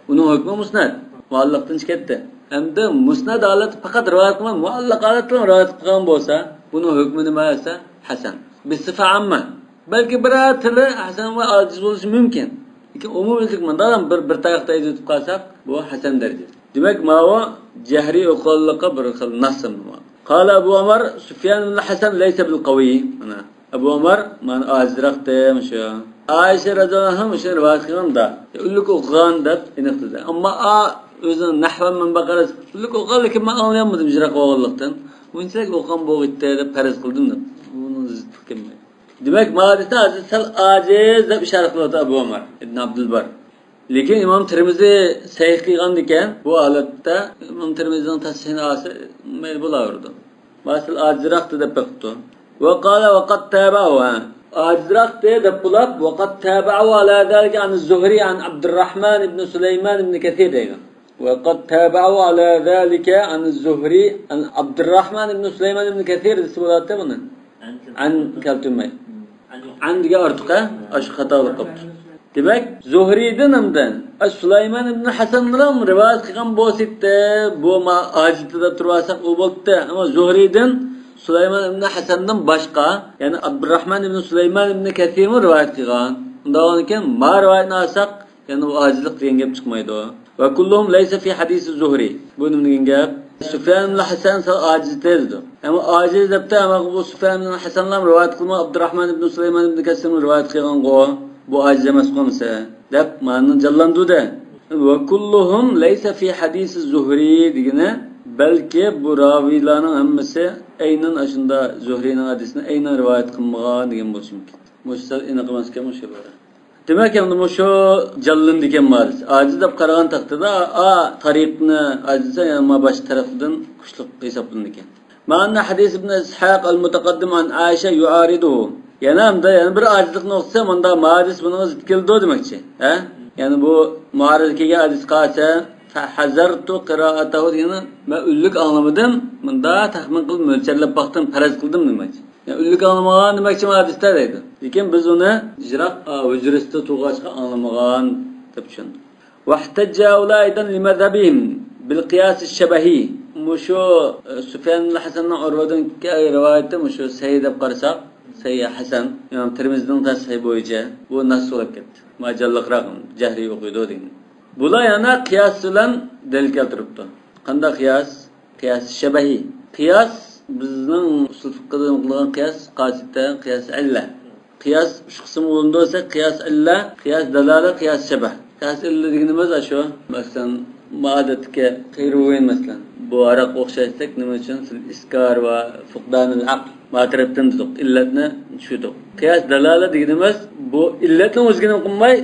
ئۇنىڭ ھۆكمى مۇسنەد، مۇئەللەقتىن چىقىپ كەتتى. ئەمدى مۇسنەد ھالەتتە پەقەت رىۋايەت قىلماي، مۇئەللەق ھالەتتە رىۋايەت قىلغان بولسا، بۇنىڭ ھۆكمى نېمە دېسە، ھەسەن. بىسىفە ئامما. بەلكى بىرەر تىلى ھەسەن ۋە ئاجىز بولۇشى مۇمكىن. لېكىن ئومۇميۈزلۈك مۇنداق بىر، بىر تاياقتا ئېيتىپ قالساق، بۇ ھەسەن دەرىجىسى. دېمەك، ماۋۇ جەھرىي ئوقۇغانلىققا بىر خىل نەسسىمۇ. قال أبو عمر سفيان بن الحسن ليس بالقوي. مانا، ئەبۇ ئۆمەر، مانا، ئاجىزراقتى، مۇشۇ. ئائىشە رەزىياللاھۇ ئەنھا مۇشۇنى رىۋايەت قىلغاندا، ئۈنلۈك ئوقۇغان دەپ ئېنىق دېدى. ئەمما ئا، ئۆزىنىڭ نەھۋەن مەنبەغە قارىسا، ئۈنلۈك ئوقۇغان، لېكىن مەن ئاڭلىيالمىدىم، يىراق بولغانلىقتىن. ئۇنچىلىك ئوقۇغان بولغىيتتى دەپ پەرەز قىلدىم دەپ. بۇنىڭ زىتلىقى كەلمەيدۇ. دېمەك، ماۋۇ ھەدىستە ھازىر سەل ئاجىز دەپ ئىشارە قىلىۋاتىدۇ ئەبۇ ئۆمەر ئىبن ئابدۇلبار. لېكىن ئىمام تىرمىزى سەھىھ قىلغاندىكەن، بۇ ھالەتتە ئىمام تىرمىزىنىڭ تەسھىھىنى ئالسا مەيلى بولاۋېرىدۇ. ماۋۇ سەل ئاجىزراقتى دەپ بېقىپتۇ. وقال وقد تابعه، ھە. ئاجىزراقتى دەپ بولاپ، وقد تابعه على ذلك عن الزهري عن عبد الرحمن بن سليمان بن كثير دەيدۇ. وقد تابعه على ذلك عن الزهري عن عبد الرحمن بن سليمان بن كثير دېسە بولاتتى بۇنى. ئەن كەلتۈرمەي. ئەن دېگەن ئارتۇق، ھە؟ ئاشۇ خاتا بولۇپ قاپتۇ. دېمەك، زۇھرىدىن ھەمدە سۇلايمان ئىبن ھەسەندىن رىۋايەت قىلغان بولسىدى، بۇ ما ئاجىزدى دەپ تۇرۇۋالساق ئۇ بولاتتى. ئەمما زۇھرىدىن سۇلايمان ئىبن ھەسەندىن باشقا، يەنى ئابدۇرراھمان ئىبن سۇلايمان ئىبن كەسىرمۇ رىۋايەت قىلغان. ئۇنداق بولغاندىكىن ما رىۋايەتنى ئالساق، يەنى ئۇ ئاجىزلىق دېگەن گەپ چىقمايدۇ. وكلهم ليس في حديث الزهري. بۇ نېمە دېگەن گەپ؟ سۇفيان ئىبن ھەسەن سەل ئاجىز دېدى. ئەمما ئاجىز دەپتۇ، ئەمما بۇ سۇفيان ئىبن ھەسەنلا رىۋايەت قىلمىغان، ئابدۇراھمان ئىبن سۇلايمان ئىبن كەسىرمۇ رىۋايەت قىلغانغۇ، بۇ ئاجىز ئەمەسقۇ ئەمىسە دەپ مانىنى جانلاندۇردى. وكلهم ليس في حديث الزهري دېگىنى، بەلكى بۇ راۋىيلارنىڭ ھەممىسى ئەينەن ئاشۇنداق زۇھرىنىڭ ھەدىسىنى ئەينەن رىۋايەت قىلمىغان دېگەن بولۇشى مۇمكىن. مۇشۇ سەل ئېنىق ئەمەسكەن مۇشۇ ئىبارە. دېمەك، ئەمدى مۇشۇ جانلىنىدىكەن مادىسى. ئاجىز دەپ قارىغان تەقدىردە، ئا، تارىقنى ئاجىز دېسە، يەنە ما باشقا تەرەپلەردىن كۈچلۈك ھېسابلىنىدىكەن. مع أن حديث ابن إسحاق المتقدم عن عائشة يعارضه. يەنە ئەمدى يەنە بىر ئاجىزلىقنى ئوقۇسا، مۇندا مادىس بۇنىڭغا زىت كېلىدۇ دېمەكچى. ھە؟ يەنى بۇ مۇئارىزە كەلگەن ھەدىس قالسا، فحذرت قراءته دېگىنى مەن ئۈنلۈك ئاڭلىمىدىم، مۇندا تەخمىن قىلىپ مۆلچەرلەپ باقتىم، پەرەز قىلدىم دېمەكچى. يەنى ئۈنلۈك ئاڭلىمىغان دېمەكچى مۇھەددىستە دەيدۇ. لېكىن بىز ئۇنى يىراق، ئا، ھۇجرىسىدا تۇرغاچقا ئاڭلىمىغان دەپ چۈشەندۇق. واحتج هؤلاء أيضا لمذهبهم بالقياس الشبهي. مۇشۇ، ئە، سۇفيان ئىبن ھەسەننىڭ ئۇرۋىدىن كەلگەن رىۋايىتى مۇشۇ سەھىھ دەپ قارىساق، سەھىھ ھەسەن، ئىمام تىرمىزىنىڭ تەسھىھى بويىچە بۇ نەس بولۇپ كەتتى. ما جانلىقراق، جەھرىي ئوقۇيدۇ دېگەن. بۇلار يەنە قىياس بىلەن دەلىل كەلتۈرۈپتۇ. قانداق قىياس؟ قىياس شەبەھى. قىياس، بىزنىڭ ئۇسۇل فىقھىدا قىلغان قىياس، قاسىتە، قىياس ئەللە. قىياس ئۈچ قىسىم بولۇنىدۇ دېسە، قىياس ئەللە، قىياس دالالە، قىياس شەبەھ. قىياس ئەللە دېگىنىمىز ئاشۇ. مەسىلەن، مائادەتكە خەيرۇ ۋەين، مەسىلەن، بۇ ھاراققا ئوخشاشتەك، نېمە ئۈچۈن؟ فىل ئىسكار ۋە فۇقدانىل ئەقل. ما تەرەپتىن دېدۇق. ئىللەتنى چۈشۈردۇق. قىياس دالالە دېگىنىمىز، بۇ ئىللەتنىڭ ئۆزىگە نېمە قىلماي،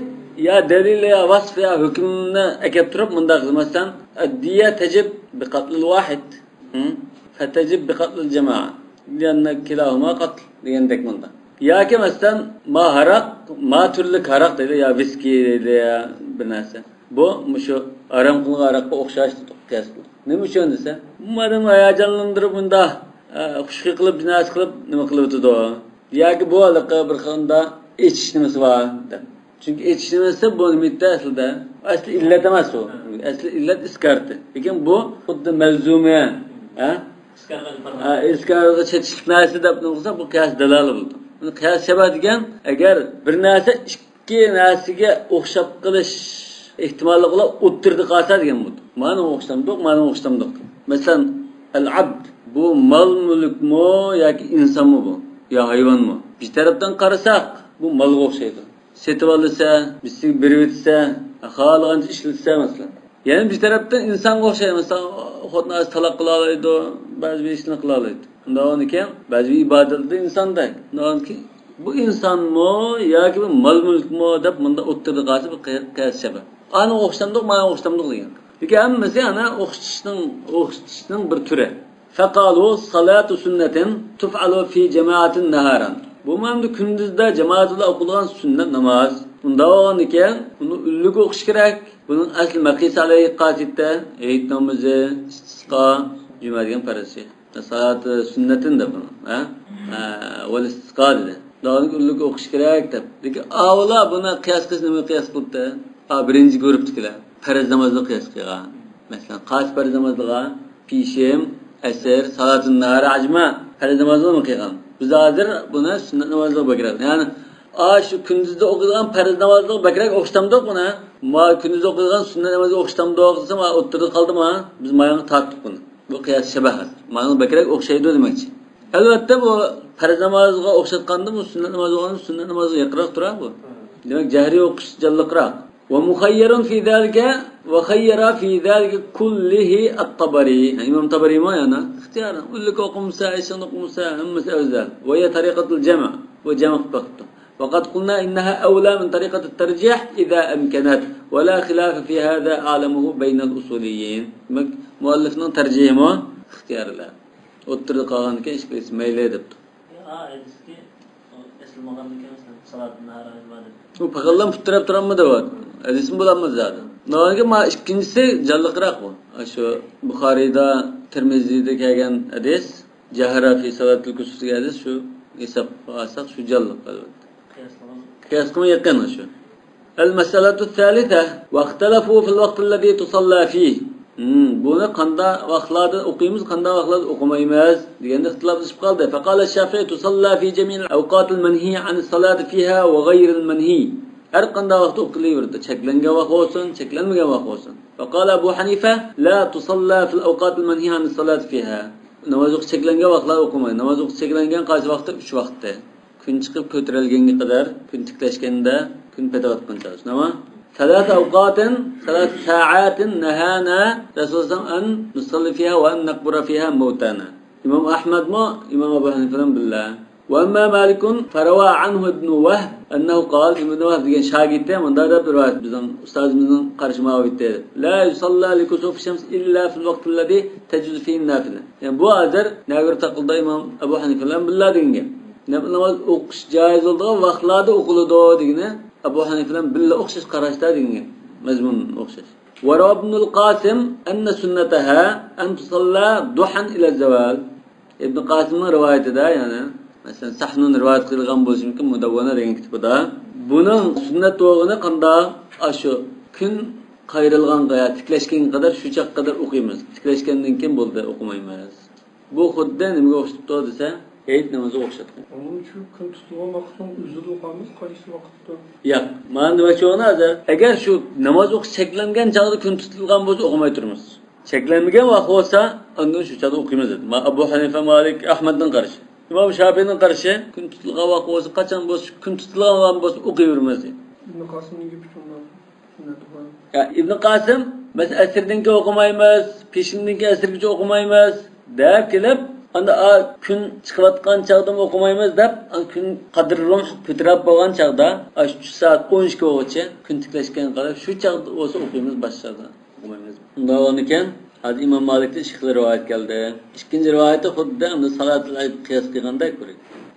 يا دەلىل، يا ۋەسف، يا ھۆكۈمنى ئەكەپ تۇرۇپ، مۇنداق، مەسىلەن، ئەددىيە تەجىب بىقەتلىل ۋاھىد. ھە؟ فەتەجىب بىقەتلىل جەمائە. لىئەننە كىلاھۇما قەتل دېگەندەك مۇنداق. ياكى مەسىلەن، ما ھاراق، ما تۈرلۈك ھاراق دەيدۇ، يا ۋىسكى دەيدۇ، يا بىر نەرسە. بۇ مۇشۇ ھارام قىلغان ھاراققا ئوخشاش دېدۇق، قىياس قىلدۇق. نېمە ئۈچۈن دېسە، بۇ ئادەمنى ھاياجانلاندۇرۇپ، مۇنداق، ئە، خۇشخۇي قىلىپ، بىر نەرسە قىلىپ، نېمە قىلىۋېتىدۇ. ياكى بۇ ھېلىقى بىر خىلدا ئېچىش نېمىسى بار دەپ. چۈنكى ئېچىش نېمىسى بۇ نېمە ئەسلىدە؟ ئەسلى ئىللەت ئەمەس ئۇ. ئەسلى ئىللەت ئىسكارتى. لېكىن بۇ خۇددى مەلزۇمە، ھە؟ ھە، ئىسكارغا چېتىشلىق نەرسە دەپ نېمە قىلسا، بۇ قىياس دالالە بولىدۇ. بۇنى قىياس شەبە دېگەن، ئەگەر بىر نەرسە ئىككى نەرسىگە ئوخشاپ قېلىش ئېھتىماللىقى بىلەن ئوتتۇرىدا قالسا دېگەن بۇ. مانا ئوخشامدۇق، مانا ئوخشامدۇق. مەسىلەن، ئەل ئابد، بۇ مال مۈلۈكمۇ ياكى ئىنسانمۇ بۇ؟ يا ھايۋانمۇ؟ بىر تەرەپتىن قارىساق، بۇ مالغا ئوخشايدۇ. سېتىۋالىسا، بىرسىگە بېرىۋېتسە، خالىغانچە ئىشلىتىسە، مەسىلەن. يەنە بىر تەرەپتىن ئىنسانغا ئوخشايدۇ. مەسىلەن، خوتۇنى ئاز تالاق قىلالايدۇ، بەزى بىر ئىشلارنى قىلالايدۇ. شۇنداق بولغاندىكىن، بەزى بىر ئىبادەتلىرى ئىنساندەك. شۇنداق بولغاندىكىن، بۇ ئىنسانمۇ ياكى بۇ مال مۈلۈكمۇ دەپ مۇنداق ئوتتۇرىدا قالسا، بۇ قىياس شەبە. ئانا ئوخشامدۇق، مانا ئوخشامدۇق دېگەن. لېكىن ھەممىسى ئانا ئوخشىتىشنىڭ، ئوخشىتىشنىڭ بىر تۈرى. فقالوا صلاة سنة تفعل في جماعة نهارا. بۇ مەنىدە كۈندۈزدە جامائەت بىلەن ئوقۇلغان سۈننەت ناماز. ئۇنداق بولغاندىكىن، بۇنى ئۈنلۈك ئوقۇش كېرەك. بۇنىڭ ئەسلى مەقىسى ئەلەيھى قاسىتتە، ھېيت نامىزى، ئىستىسقا، جۈمە دېگەن پەرز شەيئ. سالات سۈننەتىن دەپ بۇنى، ھە؟ ھە، ۋەل ئىستىسقا دېدى. داۋاملىق ئۈنلۈك ئوقۇش كېرەك دەپ. لېكىن ئاۋۇلا بۇنى قىياس قىلىش نېمىگە قىياس قىلىپتۇ؟ ھا، بىرىنچى گۇرۇپتىكىلەر پەرز نامازنى قىياس قىلغان. مەسىلەن، قايسى پەرز نامازلىرىغا؟ پېشىم، ئەسىر، سالاتۇن ناھار ئەجما پەرز نامازنىمۇ قىلغان. بىز ھازىر بۇنى سۈننەت نامازلىرىغا بەكرەك. يەنى، ئا، شۇ كۈندۈزدە ئوقۇيدىغان پەرز نامازلىرىغا بەكرەك ئوخشىتامدۇق بۇنى. ما كۈندۈز ئوقۇيدىغان سۈننەت نامازغا ئوخشىتامدۇق دېسە، ما ئوتتۇرىدا قالدى ما. بىز مايانغا تارتتۇق بۇنى. بۇ قىياس شەبەھ. مانا بەكرەك ئوخشايدۇ دېمەكچى. ئەلۋەتتە، بۇ پەرز نامازغا ئوخشاتقاندىمۇ سۈننەت نامازغا ئوخشىغان، سۈننەت نامازغا يېقىنراق تۇرا بۇ. دېمەك، جەھرىي ئوقۇش جانلىقراق. ومخير في ذلك، وخير في ذلك كله الطبري. ئىمام تەبەرىيمۇ يەنە ئىختىيار. ئۈنلۈك ئوقۇمىسا، ھېچنېمە ئوقۇمىسا، ھەممىسى ئەۋزەل. وهي طريقة الجمع. بۇ جەم قىلىپ بېقىپتۇ. وقد قلنا إنها أولى من طريقة الترجيح إذا أمكنت، ولا خلاف في هذا أعلمه بين الأصوليين. دېمەك، مۇئەللىفنىڭ تەرجىھىمۇ ئىختىيارلار. ئوتتۇرىدا قالغاندىكىن ھېچقايسى مەيلى دەپتۇ. ئا، ھەدىسكى، ئۇ ئەسلى ماقامدىكى مەسىلەن، سالات ناھار ئىبادەت. ئۇ پەقەتلا پۇت تىرەپ تۇراممۇ دەۋات. ھەدىسمۇ بولالمىدى زادى. ناھايىتى ما ئىككىنچىسى جانلىقراق بۇ. ئاشۇ بۇخارىيدا، تىرمىزىدە كەلگەن ھەدىس. جەھرە فى سالاتىل كۇسۇف دېگەن ھەدىس شۇ ھېسابقا ئالساق شۇ جانلىق ئەلۋەتتە. قىياسلىغان. قىياسقىمۇ يېقىن شۇ. المسألة الثالثة، واختلفوا في الوقت الذي تصلى فيه. ھىم، بۇنى قانداق ۋاقىتلاردا ئوقۇيمىز، قانداق ۋاقىتلاردا ئوقۇمايمىز دېگەندە ئىختىلاپلىشىپ قالدى. فقال الشافعي تصلى في جميع الأوقات المنهي عن الصلاة فيها وغير المنهي. ھەر قانداق ۋاقىتتا ئوقۇلۇۋېرىدۇ. چەكلەنگەن ۋاقىت بولسۇن، چەكلەنمىگەن ۋاقىت بولسۇن. وقال أبو حنيفة لا تصلى في الأوقات المنهي عن الصلاة فيها. ناماز ئوقۇش چەكلەنگەن ۋاقىتلاردا ئوقۇمايدۇ. ناماز ئوقۇش چەكلەنگەن قايسى ۋاقىتتا؟ ئۈچ ۋاقىتتا. كۈن چىقىپ كۆتۈرۈلگەنگە قەدەر، كۈن تىكلەشكەندە، كۈن پېتىۋاتقان چاغ. شۇنداقمۇ؟ ثلاث أوقات، ثلاث ساعات نهانا رسول الله صلى الله عليه وسلم أن نصلي فيها وأن نقبر فيها موتانا. ئىمام ئەھمەدمۇ ئىمام ئەبۇ ھەنىفە بىلەن بىللە. وأما مالك فروى عنه ابن وهب أنه قال، ئىبن ۋەھب دېگەن شاگىرتى مۇنداق دەپ رىۋايەت، بىزنىڭ ئۇستازىمىزنىڭ قارىشى ماۋۇ ئىدى. لا يصلى لكسوف الشمس إلا في الوقت الذي تجوز فيه النافلة. يەنى بۇ ھازىر نەگە تاقىلدا ئىمام ئەبۇ ھەنىفە بىلەن بىللە دېگەن گەپ. نەپىل ناماز ئوقۇش جايىز بولىدىغان ۋاقىتلاردا ئوقۇلىدۇ دېگىنى ئەبۇ ھەنىفە بىلەن بىللە ئوخشاش قاراشتا دېگەن گەپ. مەزمۇن ئوخشاش. وروى ابن القاسم أن سنتها أن تصلى ضحى إلى الزوال. ئىبن قاسىمنىڭ رىۋايىتىدە، يەنى، مەسىلەن، سەھنۇن رىۋايەت قىلغان بولۇشى مۇمكىن، مۇدەۋۋەنە دېگەن كىتابىدا. بۇنىڭ سۈننەت بولغىنى قانداق؟ ئاشۇ كۈن قايرىلغانغا، يا تىكلەشكەنگە قەدەر، شۇ چاغقا قەدەر ئوقۇيمىز. تىكلەشكەندىن كېيىن بولدى، ئوقۇمايمىز. بۇ خۇددى نېمىگە ئوخشىتىپتۇ دېسە، ھېيت نامىزىغا ئوخشاتقان. ئۇنىڭ ئۈچۈن كۈن تۇتۇلغان ۋاقىتنىڭ ئۆزىدە ئوقۇيمىز، قايسى ۋاقىتتا؟ ياق، مانا دېمەكچى بولغىنى ھازىر، ئەگەر شۇ ناماز ئوقۇش چەكلەنگەن چاغدا كۈن تۇتۇلغان بولسا، ئوقۇماي تۇرىمىز. چەكلەنمىگەن ۋاقىت بولسا، ئاندىن شۇ چاغدا ئوقۇيمىز دېدى. ما-، ئەبۇ ھەنىفە، مالىك، ئەھمەدنىڭ قارىشى. ئىمام شاپىئىنىڭ قارىشى، كۈن تۇتۇلغان ۋاقىت بولسا، قاچان بولسا، كۈن تۇتۇلغان بولسا، ئوقۇيۋېرىمىز دېدى. ئىبن قاسىمنىڭ گېپى شۇنداق. يا، ئىبن قاسىم، مەسىلەن، ئەسىردىن كېيىن ئوقۇمايمىز، پېشىندىن كېيىن ئەسىرگىچە ئوقۇمايمىز دەپ كېلىپ، ئاندا، ئا، كۈن چىقىۋاتقان چاغدىمۇ ئوقۇمايمىز دەپ، ئا، كۈن قەدر رۇمھ كۆتۈرۈپ بولغان چاغدا، ئا، شۇ سائەت ئون ئىككى بولغۇچە كۈن تىكلەشكەن قاراپ، شۇ چاغدا بولسا ئوقۇيمىز، باشقا چاغدا ئوقۇمايمىز. ئۇنداق بولغاندىكىن، ھازىر ئىمام مالىكتىن ئىككى خىل رىۋايەت كەلدى. ئىككىنچى رىۋايەتتە خۇددى ئەمدى سالاتۇل ئەيد قىياس قىلغاندەك بىر.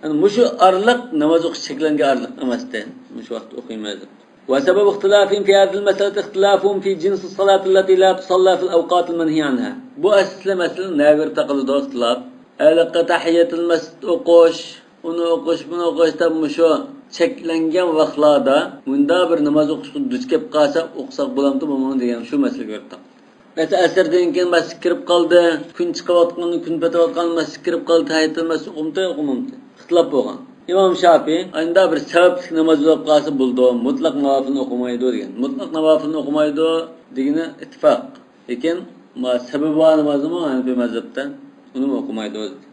يەنى مۇشۇ ئارىلىق ناماز ئوقۇش چەكلەنگەن ئارىلىق ئەمەستى. مۇشۇ ۋاقىتتا ئوقۇيمىز دەپ. وسبب اختلافهم في هذه المسألة اختلافهم في جنس الصلاة التي لا تصلى في الأوقات المنهي عنها. بۇ ئەسلى مەسىلە نەگە كۆرە تاقىلىدۇ ئىختىلاپ؟ ھېلىقى تەھىيەتۇل مەسجىد ئوقۇش، ئۇنى ئوقۇش، بۇنى ئوقۇش دەپ مۇشۇ چەكلەنگەن ۋاقىتلاردا مۇنداق بىر ناماز ئوقۇشقا دۇچ كېلىپ قالسا ئوقۇساق بولامدۇ، بولمامدۇ دېگەن شۇ مەسىلىگە كۆرە تاقىلىدۇ. مەسىلەن، ئەسىردىن كېيىن مەسچىتكە كىرىپ قالدى، كۈن چىقىۋاتقان، كۈن پېتىۋاتقان مەسچىتكە كىرىپ قالدى، تەھىيەتۇل مەسچىت ئوقۇمتى، ئوقۇمامتى؟ ئىختىلاپ بولغان. ئىمام شاپىي، ئانداق بىر سەۋەبلىك ناماز بولۇپ قالسا بولىدۇ، مۇتلەق ناۋاپىلنى ئوقۇمايدۇ دېگەن. مۇتلەق ناۋاپىلنى ئوقۇمايدۇ دېگىنى ئىتتىپاق. لېكىن، ما-، سەۋەبى بار نامازنىمۇ ھەنەفىي مەزھەپتە ئۇنىمۇ ئوقۇمايدۇ دېدى.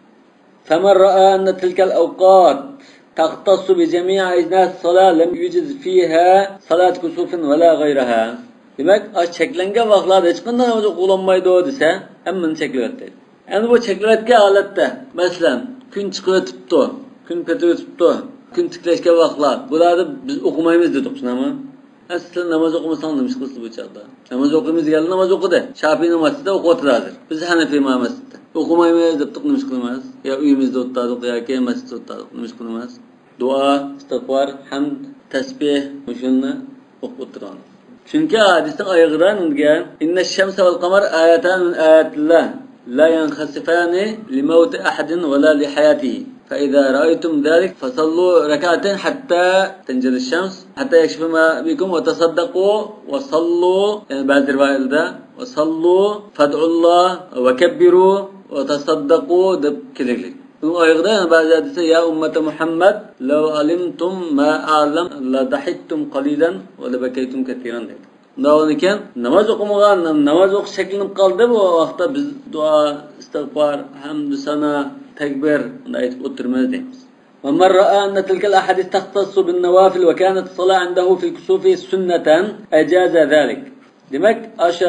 فمن رأى أن تلك الأوقات تختص بجميع أجناس الصلاة لم يجز فيها صلاة كسوف ولا غيرها. دېمەك، ئاشۇ چەكلەنگەن ۋاقىتلاردا ھېچقانداق ناماز ئوقۇلمايدۇ دېسە، ھەممىنى چەكلەۋەتتى. ئەمدى بۇ چەكلەۋەتكەن ھالەتتە، مەسىلەن، كۈن چىقىۋېتىپتۇ، كۈن پېتىۋېتىپتۇ، كۈن تىكلەشكەن ۋاقىتلار، بۇلاردا بىز ئوقۇمايمىز دېدۇق، شۇنداقمۇ؟ ئە، سىلەر ناماز ئوقۇمىساڭ نېمە ئىش قىلىسىلەر بۇ چاغدا؟ ناماز ئوقۇيمىز دېگەنلەر ناماز ئوقۇدى. شاپىي مەزھەپتە ئوقۇۋاتىدۇ ھازىر. بىز ھەنەفىي مەزھەپتە ئوقۇمايمىز دەپتۇق، نېمە ئىش قىلىمىز؟ يا ئۆيىمىزدە ئولتۇردۇق ياكى مەسچىتتە ئولتۇردۇق، نېمە ئىش قىلىمىز؟ دۇئا، ئىستىغپار، ھەمد، تەسبىھ، مۇشۇنى ئوقۇپ ئولتۇرغان. چۈنكى ھەدىسنىڭ ئايىغىدا نېمە دېگەن؟ إن الشمس والقمر آيتان من آيات الله لا ينخسفان لموت أحد ولا لحياته. فإذا رأيتم ذلك فصلوا ركعتين حتى تنزل الشمس، حتى يكشف ما بكم، وتصدقوا وصلوا، يەنى بەزى رىۋايەتلەردە، وصلوا فادعوا الله وكبروا وتصدقوا دەپ كېلىدۇ. بۇنىڭ ئايىغىدا يەنە بەزى ھەدىستە، يا أمة محمد لو علمتم ما أعلم لضحكتم قليلا ولبكيتم كثيرا دەيدۇ. ئۇنداق بولىدىكەن، ناماز ئوقۇمىغان، ناماز ئوقۇش چەكلىنىپ قالدى، بۇ ۋاقىتتا بىز دۇئا، ئىستىغپار، ھەمدۇ سانا، تەكبىر، بۇنداق ئېيتىپ ئولتۇرىمىز دەيمىز. ومن رأى أن تلك الأحاديث تختص بالنوافل وكانت الصلاة عنده في الكسوف سنة أجاز ذلك. دېمەك، ئاشۇ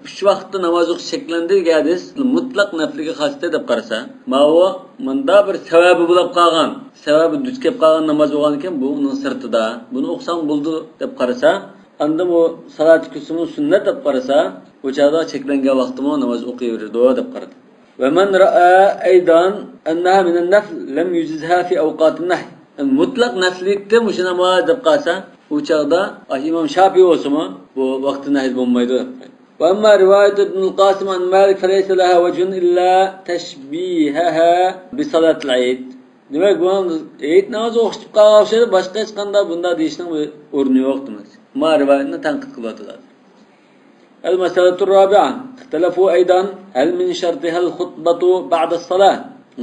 ئۈچ ۋاقىتتا ناماز ئوقۇش چەكلەندى دېگەن ھەدىس مۇتلەق نەپلىگە خاستى دەپ قارىسا، ماۋۇ مۇنداق بىر سەۋەبى بولۇپ قالغان، سەۋەبى دۇچ كەپ قالغان ناماز بولغانىكەن، بۇ ئۇنىڭ سىرتىدا، بۇنى ئوقۇساڭ بولىدۇ دەپ قارىسا، ئاندىن بۇ سالاتى كۇسۇفمۇ سۈننەت دەپ قارىسا، بۇ چاغدا چەكلەنگەن ۋاقىتتىمۇ ناماز ئوقۇيۋېرىدۇ دەپ قارىدى. ومن رأى أيضا أنها من النفل لم يجزها في أوقات النهي. مۇتلەق نەپلىيتتە مۇشۇ ناماز دەپ قالسا، ئۇ چاغدا ئىمام شاپىي بولسىمۇ بۇ ۋاقتى نەھي بولمايدۇ دەپ قارىدى. وأما رواية ابن القاسم عن مالك فليس لها وجه إلا تشبيهها بصلاة العيد. دېمەك، بۇ ھېيت نامازى ئوخشىتىپ قالغان ئوخشايدۇ، باشقا ھېچقانداق بۇنداق دېيىشنىڭ بىر ئورنى يوق دېمەك. ما رىۋايەتنى تەنقىد قىلىۋاتىدۇ. المسألة الرابعة، اختلفوا أيضا، هل من شرطها الخطبة بعد الصلاة؟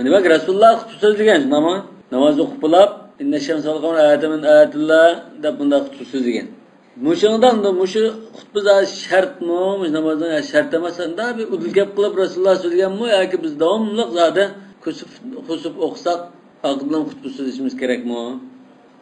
دېمەك، رەسۇلۇللا خۇتبە سۆزلىگەن، شۇنداقمۇ؟ ناماز ئوقۇپ بولاپ، إن الشمس والقمر آيتان من آيات الله دەپ بۇنداق خۇتبە سۆزلىگەن. مۇشۇنىڭدا مۇشۇ خۇتبە زادى شەرتمۇ؟ مۇشۇ نامازنىڭ شەرت ئەمەس، ئەمدى بىر ئۇدۇل گەپ قىلىپ رەسۇلۇللا سۆزلىگەنمۇ ياكى بىز داۋاملىق زادى كۇسۇف، خۇسۇف ئوقۇساق ئارقىدىن خۇتبە سۆزلىشىمىز كېرەكمۇ؟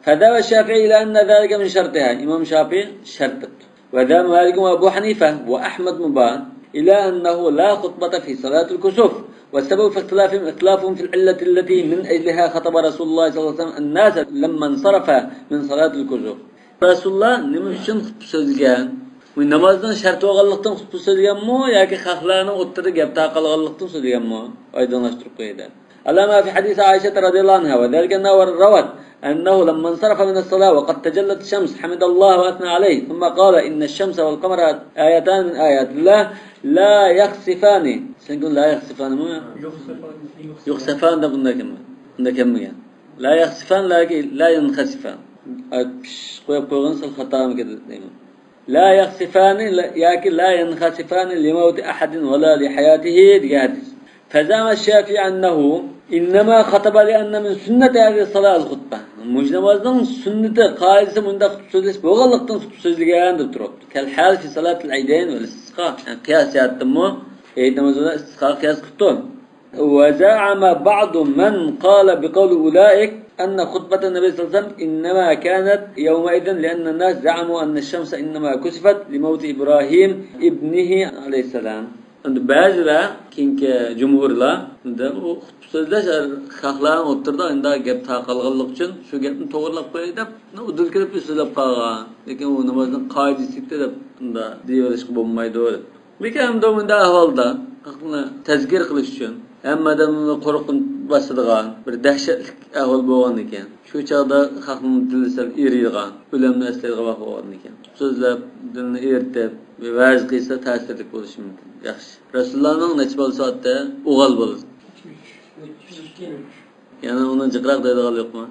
فذهب الشافعي إلى أن ذلك من شرطها. ئىمام شاپىي شەرت دەپتۇ. وذهب مالك وأبو حنيفة وأحمد مبا إلى أنه لا خطبة في صلاة الكسوف. والسبب في اختلافهم اختلافهم في العلة التي من أجلها خطب رسول الله صلى الله عليه وسلم الناس لما انصرف من صلاة الكسوف. رەسۇلۇللا نېمە ئۈچۈن خۇتبە سۆزلىگەن؟ بۇ نامازنىڭ شەرتى بولغانلىقتىن خۇتبە سۆزلىگەنمۇ ياكى خەقلەرنىڭ ئوتتۇرىدا گەپ تارقالغانلىقتىن سۆزلىگەنمۇ؟ ئايدىڭلاشتۇرۇپ قويدى. على ما في حديث عائشة رضي الله عنها، وذلك أنها روت أنه لما انصرف من الصلاة وقد تجلت الشمس حمد الله وأثنى عليه، ثم قال: إن الشمس والقمر آيتان من آيات الله لا يخسفان. سەن لا يخسفانمۇ؟ يخسفان. يخسفان دەپ بۇنداق كەلمىگەن. بۇنداق كەلمىگەن. لا يخسفان، لا، لا ينخسفان. ئاي، پىش قويۇپ قويغىنى سەل خاتامىكەن دەيمەن. لا يخسفان لا، ياكى لا ينخسفان لموت أحد ولا لحياته دېگەن ھەدىس. فزعم الشافعي أنه إنما خطب لأن من سنة هذه الصلاة الخطبة. مۇشۇ نامازنىڭ سۈننىتى، قائىدىسى مۇنداق خۇتبە سۆزلەش بولغانلىقتىن خۇتبە سۆزلىگەن دەپ تۇرۇپتۇ. كالحال في صلاة العيدين والاستسقاء. يەنى قىياس جەھەتتىنمۇ ھېيت نامىزى بىلەن ئىستىسقاغا قىياس قىپتۇ. وزعم بعض من قال بقول أولئك أن خطبة النبي صلى الله عليه وسلم إنما كانت يومئذ لأن الناس زعموا أن الشمس إنما كسفت لموت إبراهيم ابنه عليه السلام. ئەمدى بەزىلەر، كېيىنكى جۇمھۇرلار، ئەمدى ئۇ خۇتبە سۆزلەش خەقلەرنىڭ ئوتتۇرىدا ئەمدى گەپ تارقالغانلىقى ئۈچۈن شۇ گەپنى توغرىلاپ قوياي دەپ ئۇدۇل كىرىپ سۆزلەپ قالغان. لېكىن ئۇ نامازنىڭ قائىدىسى دەپ ئۇنداق دېيىۋېلىشقا بولمايدۇ دەپ. لېكىن ئەمدى مۇنداق ئەھۋالدا خەقنى تەزكىر قىلىش ئۈچۈن ھەممە ئادەمنى قورقۇنچ باسىدىغان بىر دەھشەتلىك ئەھۋال بولغاندىكىن، شۇ چاغدا خەقنىڭ دىلى سەل ئېرىيدىغان، ئۆلۈمنى ئەسلەيدىغان ۋاقىت بولغاندىكىن، سۆزلەپ، دىلنى ئېرىتىپ، ۋەز قىلسا تەسىرلىك بولۇشى مۇمكىن. ياخشى. رەسۇلۇللانىڭ نەچچە بالىسى بارتى؟ ئوغۇل بالىسى. يەنە ئۇنى جىقراق دەيدىغان يوقمۇ؟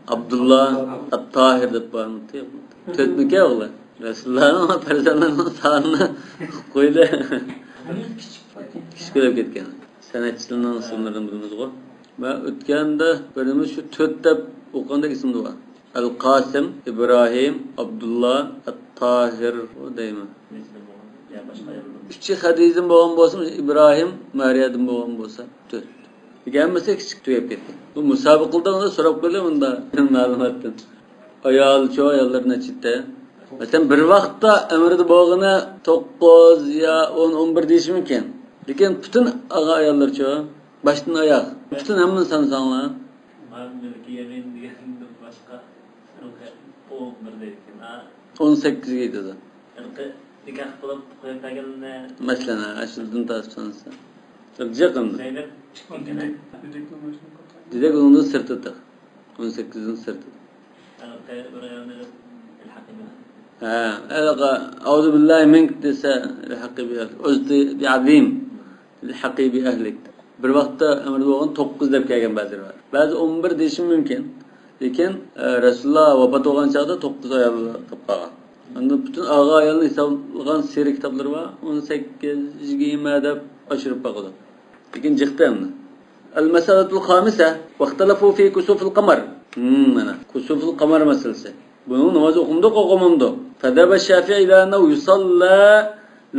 ئابدۇللا ئەت-تاھىر دەپ بارمىدى؟ تۆتمىكەن ئۇلار؟ رەسۇلۇللانىڭ پەرزەنتلىرىنىڭ سانىنى قويدى. كىچىك بولۇپ كەتكەن. سەنئەتچىلىرىنىڭ ئىسىملىرىنى بىلىمىزغۇ. مەن ئۆتكەندە بىرىمىز شۇ تۆت دەپ ئوقۇغاندەك ئېسىمدە بار. ئەل قاسىم، ئىبراھىم، ئابدۇللا، ئەت-تاھىر دەيمەن. ئۈچى خەدىجىدىن بولغان بولسا، ئىبراھىم، مارىيەدىن بولغان بولسا، تۆت. لېكىن ھەممىسى كىچىك تۈگەپ كەتكەن. بۇ مۇسابىقىلىرىڭدا سوراپ قويىلى مۇندا مەلۇماتتىن. ئايال چوڭ، ئاياللار نەچچىدە؟ مەسىلەن، بىر ۋاقىتتا ئەمىردە بولغىنى توققۇز يا ئون، ئون بىر دېيىشى مۇمكىن. لېكىن پۈتۈن ئاغا ئاياللارچۇ؟ باشتىن ئاياغ. پۈتۈن ھەممىنى سانىساڭلار. مالىك يەمىن دېگەندىن باشقا ئون بىر دەيدىكەن. ئون سەككىزگە يېتىدۇ. ھېلىقى نىكاھ قىلىپ قويۇپ بەرگەننى. مەسىلەن، ئاشۇندىن تارتىپ سانىسا. جىق ئەمدى. زەينەپ چىققان. دېدەك ئۇنىڭدىن سىرتىدا. ئون سەككىزدىن سىرتىدا. ھېلىقى بىر ئايالنى ئىلھاق قىلمىغان. ھە، ھېلىقى، «ئەئۇزۇ بىللاھى مىنك» دېسە، «ئىلھاقى بىئەھلىك». «ئۆزتى بىئەزىم. ئىلھاقى بىئەھلىك». بىر ۋاقىتتا ئەمىردە بولغان توققۇز دەپ كەلگەن بەزىلەر بار. بەزى ئون بىر دېيىشى مۇمكىن. لېكىن، ئە، رەسۇلۇللا ۋاپات بولغان چاغدا توققۇز ئايال قىلىپ قالغان. ئاندىن پۈتۈن ئاغا ئايالنى ھېسابلىغان سىيرە كىتابلىرى بار. ئون سەككىز، يىگىرمە دەپ ئاشۇرۇپ باقىدۇ. لېكىن جىقتى ئەمدى. المسألة الخامسة، واختلفوا في كسوف القمر. ھىم، مانا، كسوف القمر مەسىلىسى. بۇنىڭ ناماز ئوقۇمدۇق، ئوقۇمامدۇق؟ فذهب الشافعي إلى أنه يصلى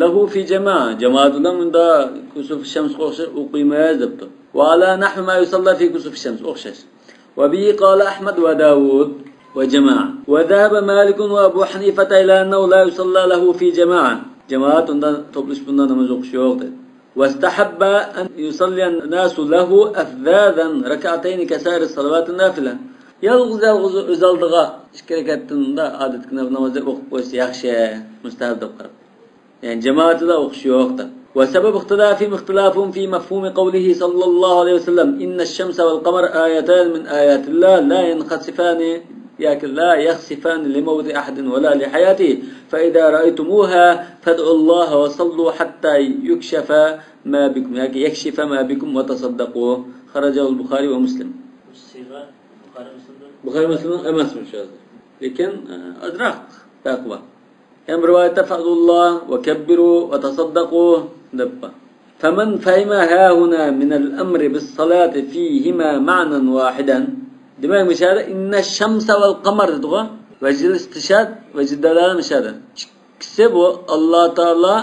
له في جماعة. جامائەت بىلەن مۇندا كسوف شەمسقا ئوخشاش ئوقۇيمىز دەپتۇ. وعلى نحو ما يصلى في كسوف الشمس، ئوخشاش. وبه قال أحمد وداود وجماعة. وذهب مالك وأبو حنيفة إلى أنه لا يصلى له في جماعة. جامائەت ئۇندا توپلىشىپ بۇندا ناماز ئوقۇش يوق دەيدۇ. واستحب أن يصلي الناس له أفذاذا ركعتين كسائر الصلوات النافلة. يالغۇز-يالغۇز ئۆز ئالدىغا ئىككى رەكەتتىن ئۇندا ئادەتتىكى نەپلى نامازدەك ئوقۇپ قويسا ياخشى، مۇستەھەب دەپ قاراپ. يەنى جامائەتتە ئوقۇش يوق دەپ. وسبب اختلافهم اختلاف في مفهوم قوله صلى الله عليه وسلم: إن الشمس والقمر آيتان من آيات الله لا ينخسفان ياكى لا يخسفان لموت أحد ولا لحياته، فإذا رأيتموها فادعوا الله وصلوا حتى يكشف ما بكم ياكى يكشف ما بكم وتصدقوا. خرجه البخاري ومسلم. بۇ سىيغە بۇخارى مۇسلىمدىن. بۇخارى مۇسلىمنىڭ ئەمەسمۇ شۇ ھازىر. لېكىن، ئە، ئازراق پەرقى بار. يەنە بىر رىۋايەتتە فادعوا الله وكبروا وتصدقوا دەپ بار. فمن فهم هاهنا من الأمر بالصلاة فيهما معنى واحدا. دېمەك، مۇشۇ يەردە إن الشمس والقمر دېدىغۇ. ۋەجھىل ئىستىشھاد، ۋەجھىل دالالە مۇشۇ يەردە. ئىككىسى بۇ ئاللا تائالا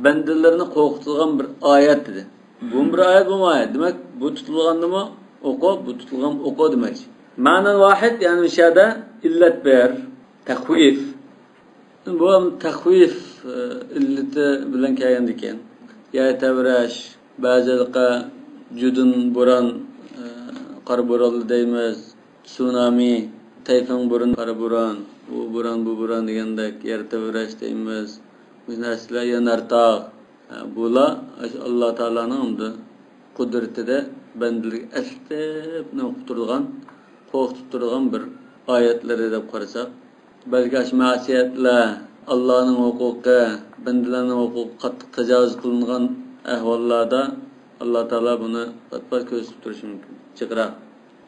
بەندىلىرىنى قورقۇتىدىغان بىر ئايەت دېدى. بۇمۇ بىر ئايەت، بۇمۇ ئايەت. دېمەك، بۇ تۇتۇلغاندىمۇ ئوقۇ، بۇ تۇتۇلغان ئوقۇ دېمەكچى. مەنەن ۋاھىد، يەنى مۇشۇ يەردە ئىللەت بىر، تەخۋىف. بۇ ھەم تەخۋىف، ئە، ئىللىتى بىلەن كەلگەندىكىن، يەر تەۋرەش، بەزىلىقى جۇدۇن بوران، ئە، قارا بورانلا دەيمىز، تسۇنامى، تەيفۇڭ بوران، قارا بوران، ئۇ بوران، بۇ بوران دېگەندەك، يەر تەۋرەش دەيمىز، مۇشۇ نەرسىلەر، يەنە نارتاغ، ئە، بۇلار ئاشۇ ئاللا تائالانىڭ ئەمدى قۇدرىتىدە بەندىلىرىگە ئەسلىتىپ نېمە قىلىپ تۇرىدىغان، قورقۇتۇپ تۇرىدىغان بىر ئايەتلىرى دەپ قارىساق، بەلكى ئاشۇ مەسىيەتلەر، ئاللانىڭ ھوقۇقى، بەندىلەرنىڭ ھوقۇقى قاتتىق تاجاۋۇز قىلىنغان ئەھۋاللاردا ئاللا تائالا بۇنى پات-پات كۆرسىتىپ تۇرۇشى مۇمكىن. جىقراق.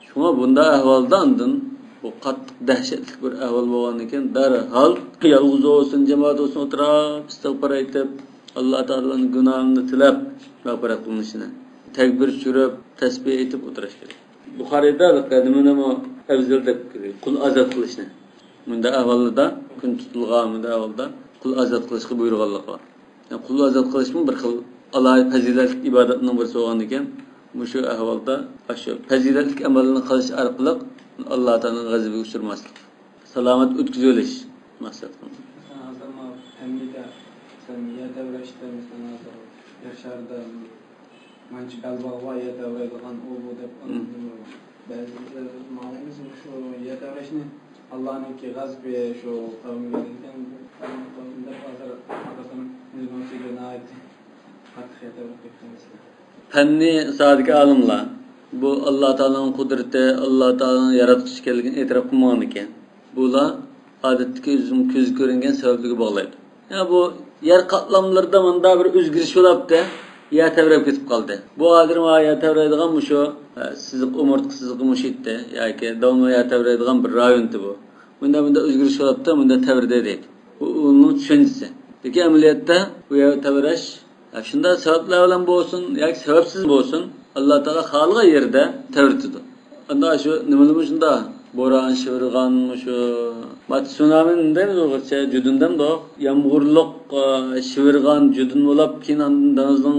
شۇڭا بۇنداق ئەھۋالدا ئاندىن بۇ قاتتىق دەھشەتلىك بىر ئەھۋال بولغاندىن كېيىن دەرھال يالغۇز بولسۇن، جامائەت بولسۇن، ئولتۇراپ ئىستىغپار ئېيتىپ، ئاللا تائالانىڭ گۇناھىنى تىلەپ مەغپىرەت قىلىنىشىنى، تەكبىر چۈشۈرۈپ، تەسبىھ ئېيتىپ ئولتۇرۇش كېرەك. بۇخارىيدا نېمىنىمۇ ئەۋزەل دەپ كىردى، قۇل ئازاد قىلىشنى. مۇنداق ئەھۋالدا، كۈن تۇتۇلغان مۇنداق ئەھۋالدا قۇل ئازاد قىلىشقا بۇيرۇغانلىقى بار. يەنى قۇل ئازاد قىلىشمۇ بىر خىل ئالاھىدە پەزىلەتلىك ئىبادەتنىڭ بىرسى بولغاندىكىن، مۇشۇ ئەھۋالدا ئاشۇ پەزىلەتلىك ئەمەلنى قىلىش ئارقىلىق ئاللا تائالانىڭ غەزىپىگە ئۇچرىماسلىق، سالامەت ئۆتكۈزۈۋېلىش مەقسەت قىلىنغان. مەسىلەن، ھازىر مانا پەننىدە، مەسىلەن، يەر تەۋرەشتە، مەسىلەن، ھازىر يەر شارىدا مانچە بەلباغ بار، يەر تەۋرەيدىغان، ئۇ، بۇ دەپ، مم. بەزىلەر ماڭىمىز مۇشۇ يەر تەۋرەشنى ئاللانىڭكى غەزىپى، شۇ قەۋمگە دېگەن، دەپ ھازىر ئادەتتىن ئۆزىنىڭ ئۈستىگە ناھايىتى قاتتىق يەر تەۋرەپ كەتكەن مەسىلە. پەننىي ساھەدىكى ئالىملار بۇ ئاللا تائالانىڭ قۇدرىتى، ئاللا تائالانىڭ ياراتقۇچى ئىكەنلىكىنى ئېتىراپ قىلمىغانىكەن، بۇلار ئادەتتىكى ئۆزىنىڭ كۆزگە كۆرۈنگەن سەۋەبلىرىگە باغلايدۇ. يا بۇ يەر قاتلاملىرىدا مۇنداق بىر ئۆزگىرىش بولاپتۇ، يەر تەۋرەپ كېتىپ قالدى. بۇ ھازىر مانا يەر تەۋرەيدىغان مۇشۇ، ئە، سىزىق، ئومۇرتقا سىزىقى مۇشۇ يەردە ياكى داۋاملىق يەر تەۋرەيدىغان بىر رايون بۇ. مۇنداق، مۇنداق ئۆزگىرىش بولاپتۇ، مۇنداق تەۋرىدى دەيدۇ. بۇ ئۇنىڭ چۈشەنچىسى. لېكىن ئەمەلىيەتتە بۇ يەر تەۋرەش، ئە، شۇنداق سەۋەبلەر بىلەن بولسۇن ياكى سەۋەبسىز بولسۇن، ئاللا تائالا خالىغان يېرىدە تەۋرىتىدۇ. ئاندا شۇ نېمىلىمۇ شۇنداق، بوران، شىۋىرغان، شۇ مات-، سۇنامى دەيمىز ئۇيغۇرچە، جۇدۇن دەمدۇق. يامغۇرلۇق، ئا، شىۋىرغان، جۇدۇن بولاپ، كېيىن ئاندىن دېڭىزنىڭ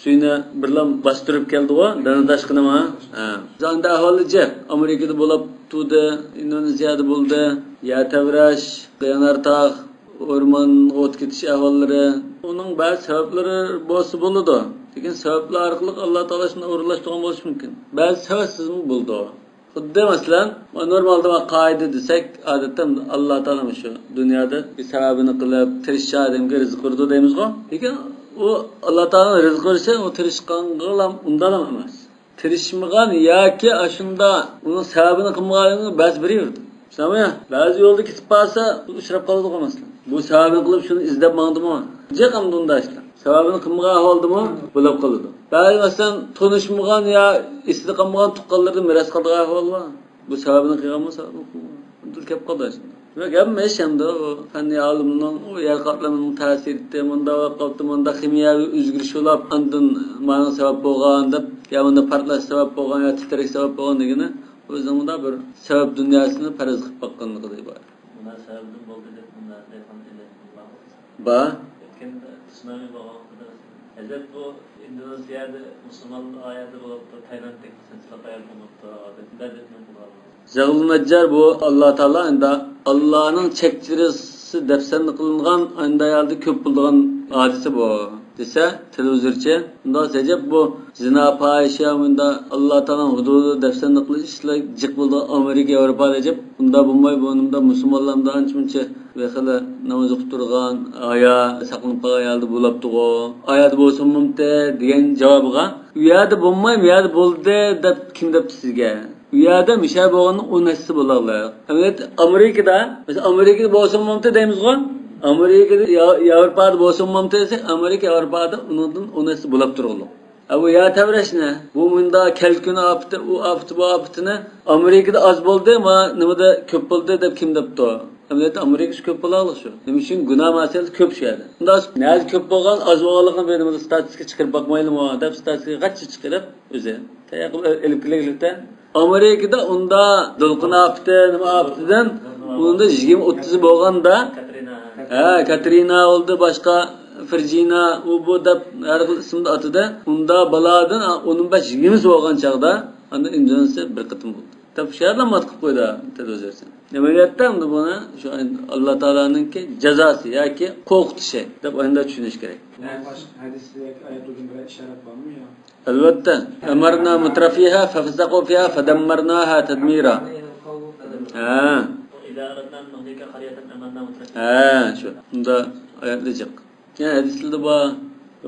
سۈيىنى بىرلا باستۇرۇپ كەلدىغۇ، دېڭىز تاشقىنىما. ھە. ئەمدى ئەھۋالى جىق. ئامېرىكىدا بولاپ تۇردى، ئىندونېزىيەدە بولدى، يەر تەۋرەش، يانار تاغ، ئورمانغا ئوت كېتىش ئەھۋاللىرى. ئۇنىڭ بەزى سەۋەبلىرى بولسا بولىدۇ. لېكىن سەۋەبلەر ئارقىلىق ئاللا تائالا شۇنداق ئورۇنلاشتۇرغان بولۇشى مۇمكىن. بەزى سەۋەبسىزمۇ بولىدۇ. خۇددى مەسىلەن، نورمالدا قائىدە دېسەك، ئادەتتە ئاللا تائالا شۇ دۇنيادا بىر سەۋەبىنى قىلىپ، تىرىشچان ئادەمگە رىزىق بېرىدۇ دەيمىزغۇ. لېكىن ئۇ ئاللا تائالانىڭ رىزىق بېرىشى ئۇ تىرىشقانغىلا ئۇنداقلا ئەمەس. تىرىشمىغان ياكى ئاشۇنداق ئۇنىڭ سەۋەبىنى قىلمىغانلارغا بەزى بېرىۋېرىدۇ. شۇنداقمۇ يا؟ بەزى يولدا كېتىپ قالسا، ئۇچراپ قالىدىغۇ مەسىلەن. بۇ سەۋەبىنى قىلىپ شۇنى ئىزدەپ ماڭدىمۇ؟ جىق ئەمدى ئۇنداق ئىشلار. سەۋەبىنى قىلمىغان ئەھۋالدىمۇ بولۇپ قالىدۇ. بەزى مەسىلەن، تونۇشمىغان يا ئېسىدە قالمىغان تۇغقانلىرىدىن مىراس قالىدىغان ئەھۋال بار. بۇ سەۋەبىنى قىلغانمۇ، سەۋەبىنى قىلمىغان. ئۇنداق كەپ قالىدۇ ئاشۇنداق. دېمەك، ھەممە ئىش ئەمدى ئۇ پەننىي ئالىمنىڭ ئۇ يەر قاتلىمىنىڭ تەسىرىتى، مۇنداق بولۇپ قاپتۇ، مۇنداق خىمىيەۋى ئۆزگىرىش بولۇپ، ئاندىن مانا سەۋەب بولغان دەپ، يا مۇنداق پارتلاش سەۋەب بولغان، يا تىترەك سەۋەب بولغان دېگىنى ئۆزىنىڭ مۇنداق بىر سەۋەب دۇنياسىنى پەرەز قىلىپ باققانلىقىدا ئىبارەت. مۇنداق سەۋەبتىن بولدى دەپ مۇنداق دەيدىغان ئىلىم بار. بار. ئۆتكەندە سۇنامى بولغان ۋاقتىدا، ھەزرەت بۇ ئىندونېزىيەدە مۇسۇلمان ئايەتى بولۇپتۇ، تايلاندتىكى سىلسىلە ئايەت بولۇپتۇ، دەپ بەدەتنى قىلغان. زەغلۇ نەججار بۇ ئاللا تائالا ئەمدى ئاللانىڭ چەكچىرىسى دەپسەندە قىلىنغان ئەمدى ھالدا كۆپ بولىدىغان ھادىسە بۇ دېسە، تېلېۋىزورچى، ئۇنداق ئەجەب بۇ زىنا، پاھىشە، مۇنداق ئاللا تائالانىڭ ھۇدۇدىدا دەپسەندە قىلىش ئىشلار جىق بولىدىغان ئامېرىكا، ياۋروپادا ئەجەب ئۇنداق بولماي، بۇ نېمىدا مۇسۇلمانلاردا ئانچە مۇنچە بىر خىلى ناماز ئوقۇپ تۇرغان، ھايا ساقلىنىپ قالغان ھالدا بولۇپتىغۇ، ئايەت بولسۇن بولمىدى دېگەن جاۋابىغا، ئۇ يەردە بولماي، بۇ يەردە بولدى دەپ كىم دەپتۇ سىزگە؟ ئۇ يەردە مىشەر بولغاننىڭ ئون ھەسسىسى بولارلىق. ئەمەلىيەتتە ئامېرىكىدا، مەسىلەن، ئامېرىكىدا بولسۇن بولمىدى دەيمىزغۇ؟ ئامېرىكىدا، يا-، ياۋروپادا بولسۇن بولمىدى دېسەك، ئامېرىكا، ياۋروپادا ئۇنىڭدىن ئون ھەسسە بولاپ تۇرغۇلۇق. ئە، بۇ يەر تەۋرەشنى، بۇ مۇنداق كەل كۈن ئاپىتى، ئۇ ئاپىتى، بۇ ئاپىتىنى ئامېرىكىدا ئاز بولدى، ما نېمىدە كۆپ بولدى دەپ كىم دەپتۇ؟ ئەمەلىيەتتە ئامېرىكىسى كۆپ بولاغلىق شۇ. نېمە ئۈچۈن؟ گۇناھ مەسىلىسى كۆپ شۇ يەردە. ئۇنداق نەدە كۆپ بولغان، ئاز بولغانلىقىنى بىر نېمىدە ستاتىستىكا چىقىرىپ باقمايلىمۇ دەپ ستاتىستىكا قانچە چىقىرىپ ئۆزى تەييار قىلىپ ئېلىپ كېلەيلىكتە. ئامېرىكىدا ئۇندا دولقۇن ئاپىتى، نېمە ئاپىتىدىن ئۇندا يىگىرمە ئوتتۇزى بولغاندا، ھە، كاترىنا بولدى، باشقا فىرجىنا، ئۇ بۇ دەپ ھەر خىل ئىسىمدا ئاتىدى. ئۇندا بالادىن ئون بەش يىگىرمىسى بولغان چاغدا، ئاندىن ئىندونېزىيە بىر قېتىم بولدى. دەپ شۇ يەردىن ماتقىپ قويدى تېلېۋىزورچى. ئەمەلىيەتتە ئەمدى بۇنى شۇ ئاللا تائالانىڭكى جازاسى ياكى قورقۇتۇشى دەپ ئاينىدا چۈشىنىش كېرەك. ھەدىس ياكى ئايەت بىلەن بىرەر ئىشارەت بارمۇ يا؟ ئەلۋەتتە. ئەمەرنا مۇترەفىيھا فەفەسەقۇ فىيھا فەدەممەرناھا تەدمىرا. ھە. ھە، شۇ. بۇندا ئايەتلەر جىق. يەنە ھەدىسلەردە بار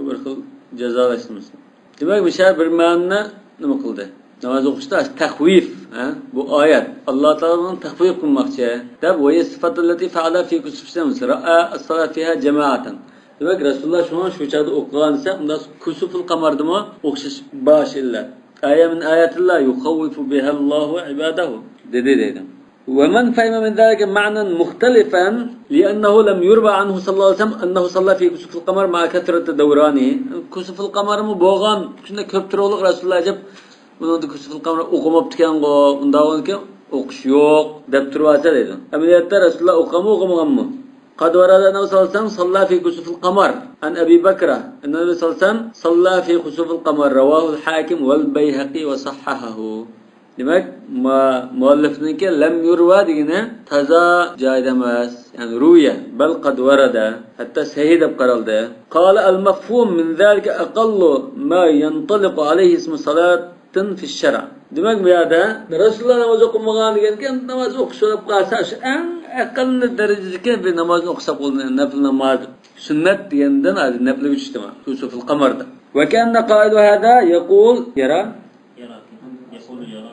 بىر خىل جازالاش نېمىسى. دېمەك، مۇشۇ بىر مەنىنى نېمە قىلدى؟ ناماز ئوقۇشتا تەخۋىف، ھە؟ بۇ ئايەت ئاللا تائالانىڭ تەخۋىف قىلماقچى دەپ، ۋەھىيە سىفەتۇللەتى فەئەلە فى كۇسۇفى شەمس، رەئا ئەسسەلاە فىھا جەمائەتەن. دېمەك، رەسۇلۇللا شۇڭا شۇ چاغدا ئوقۇغان دېسە، ئۇندا كۇسۇفۇل قەمەردىمۇ ئوخشاش بار ئىللەت. ئايە مىن ئاياتىللا يۇخەۋۋىفۇ بىھەللاھۇ ئىبادەھۇ دېدى دەيدۇ. ومن فهم من ذلك معنى مختلفا لأنه لم يروى عنه صلى الله عليه وسلم أنه صلى في كسوف القمر مع كثرة دورانه. كسوف القمرمۇ بولغان، شۇنداق كۆپ تۇرۇقلۇق رەسۇلۇللا ئەجەب بۇنىڭدا كسوف القمر ئوقۇماپتىكەنغۇ، ئۇنداق بولغانكەن ئوقۇش يوق دەپ تۇرۇۋالسا دەيدۇ. ئەمەلىيەتتە رەسۇلۇللا ئوقۇغانمۇ، ئوقۇمىغانمۇ؟ قد ورد أنه صلى الله عليه وسلم صلى في كسوف القمر عن أبي بكر أن النبي صلى الله عليه وسلم صلى في كسوف القمر، رواه الحاكم والبيهقي وصححه. دېمەك، ما-، مۇئەللىفنىڭكى لم يروى دېگىنى تازا جايىدا ئەمەس. يەنى روي، بل قد ورد. ھەتتا سەھىھ دەپ قارالدى. قال المفهوم من ذلك أقل ما ينطلق عليه اسم صلاة في الشرع. دېمەك، بۇ يەردە رەسۇلۇللا ناماز ئوقۇمىغان دېگەنكى، ناماز ئوقۇش سوراپ قالسا، شۇ ئەڭ ئەقەللىي دەرىجىدىكى بىر نامازنى ئوقۇساق بولىدۇ، نەپلى ناماز. سۈننەت دېگەندىن ھازىر نەپلىگە چۈشتى ما. كسوف القمردا. وكأن قائل هذا يقول يرى. يرى. يقول يرى.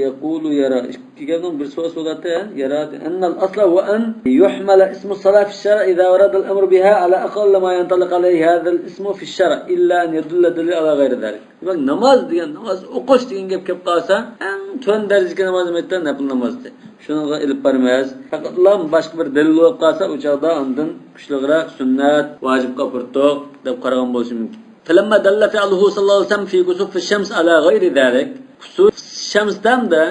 يقول يرى. ئىككى گەپنىڭ بىرسى بولسا بولاتتى، يرى. أن الأصل هو أن يحمل اسم الصلاة في الشرع إذا ورد الأمر بها على أقل ما ينطلق عليه هذا الاسم في الشرع إلا أن يدل دليل على غير ذلك. دېمەك، ناماز دېگەن، ناماز ئوقۇش دېگەن گەپ كېلىپ قالسا، ئەڭ تۆۋەن دەرىجىدىكى ناماز نېمە؟ نەپلى نامازدى. شۇنىڭغا ئېلىپ بارىمىز. پەقەتلا باشقا بىر دەلىل بولۇپ قالسا، ئۇ چاغدا ئاندىن كۈچلۈكرەك سۈننەت، ۋاجىپقا ئاپىرىدۇق دەپ قارىغان بولۇشى مۇمكىن. فلما دل فعله صلى الله عليه وسلم في كسوف الشمس على غير ذلك، كسوف الشمس دەمدە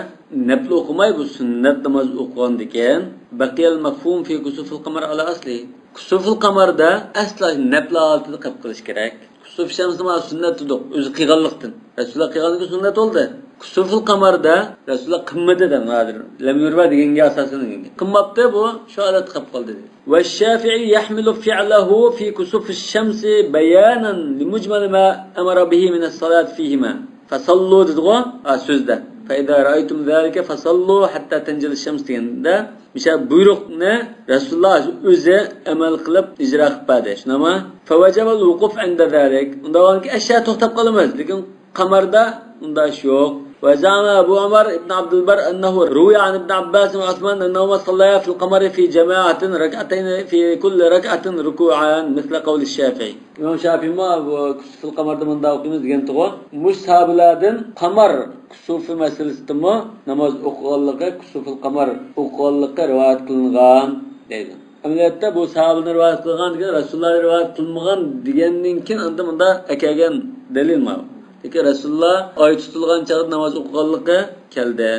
نەپلى ئوقۇماي، بۇ سۈننەت ناماز ئوقۇغاندىكىن، بقي المفهوم في كسوف القمر على أصله. كسوف القمردا ئەسلا نەپلى ھالىتىدە قېلىپ قېلىش كېرەك. كسوف شەمسنى مانا سۈننەت دېدۇق، ئۆزى قىلغانلىقتىن. رەسۇلۇللا قىلغاندىكىن سۈننەت بولدى. كسوفۇل قەمەردە رەسۇلۇللا قىلمىدى دەڭ ھازىر. لەم يۇرۋە دېگەنگە ئاساسەن قىلماپتۇ، بۇ شۇ ھالەتتە قېلىپ قالدى. والشافعي يحمل فعله في كسوف الشمس بيانا لمجمل ما أمر به من الصلاة فيهما. فصلوا دېدىغۇ، ھا، سۆزدە. فإذا رأيتم ذلك فصلوا حتى تنزل الشمس دېگەندە، مىشە بۇيرۇقنى رەسۇلۇللا ئۆزى ئەمەل قىلىپ ئىجرا قىلىپ بەردى. شۇنداقمۇ؟ فوجب الوقوف عند ذلك. ئۇنداق بولغاندىكىن ئەشيا توختاپ قالىمىز. لېكىن قەمەردە ئۇنداق ئىش يوق. وزعم أبو عمر بن عبد البر أنه روي عن ابن عباس وعثمان أنهما صليا في القمر في جماعة ركعتين في كل ركعة ركوعان مثل قول الشافعي. ئىمام شافىيمۇ بۇ كۇسۇفۇل قەمەردە مۇنداق ئوقۇيمىز دېگەنتىغۇ. مۇشۇ ساھابىلاردىن قەمەر كۇسۇفى مەسىلىسىدىمۇ ناماز ئوقۇغانلىقى، كۇسۇفۇل قەمەر ئوقۇغانلىقى رىۋايەت قىلىنغان دەيدۇ. ئەمەلىيەتتە بۇ ساھابىلەرنى رىۋايەت قىلغان دېگەن رەسۇلۇللا رىۋايەت قىلمىغان دېگەندىن كېيىن ئاندىن مۇنداق ئەكەلگەن دەلىل ماۋۇ. لېكىن رەسۇلۇللا ئاي تۇتۇلغان چاغدا ناماز ئوقۇغانلىقى كەلدى.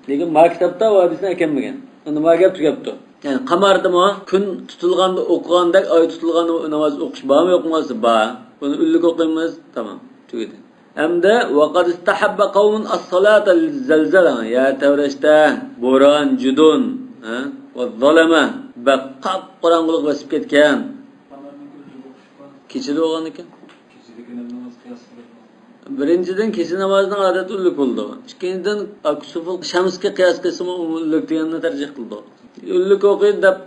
لېكىن ما كىتابتا ئۇ ھەدىسنى ئەكەلمىگەن. ئەمدى ما گەپ تۈگەپتۇ. يەنى قەمەردىمۇ كۈن تۇتۇلغاندا ئوقۇغاندەك ئاي تۇتۇلغاندا ناماز ئوقۇش بارمۇ يوقمۇ دېسە بار. بۇنى ئۈنلۈك ئوقۇيمىز. تامام. تۈگىدى. ئەمدى وقد استحب قوم الصلاة للزلزلة، يەر تەۋرەشتە، بوران، جۇدۇن، ھە، ۋەززالامە، بەك قاپقاراڭغۇلۇق بېسىپ كەتكەن. كېچىدە بولغاندىكىن. بىرىنچىدىن، كېچە نامازىنىڭ ئادەتتە ئۈنلۈك بولىدۇ. ئىككىنچىدىن، كۇسۇفۇل شەمسكە قىياس قىلسىمۇ ئۇمۇ ئۈنلۈك دېگەننى تەرجىھ قىلىدۇ. ئۈنلۈك ئوقۇيدۇ دەپ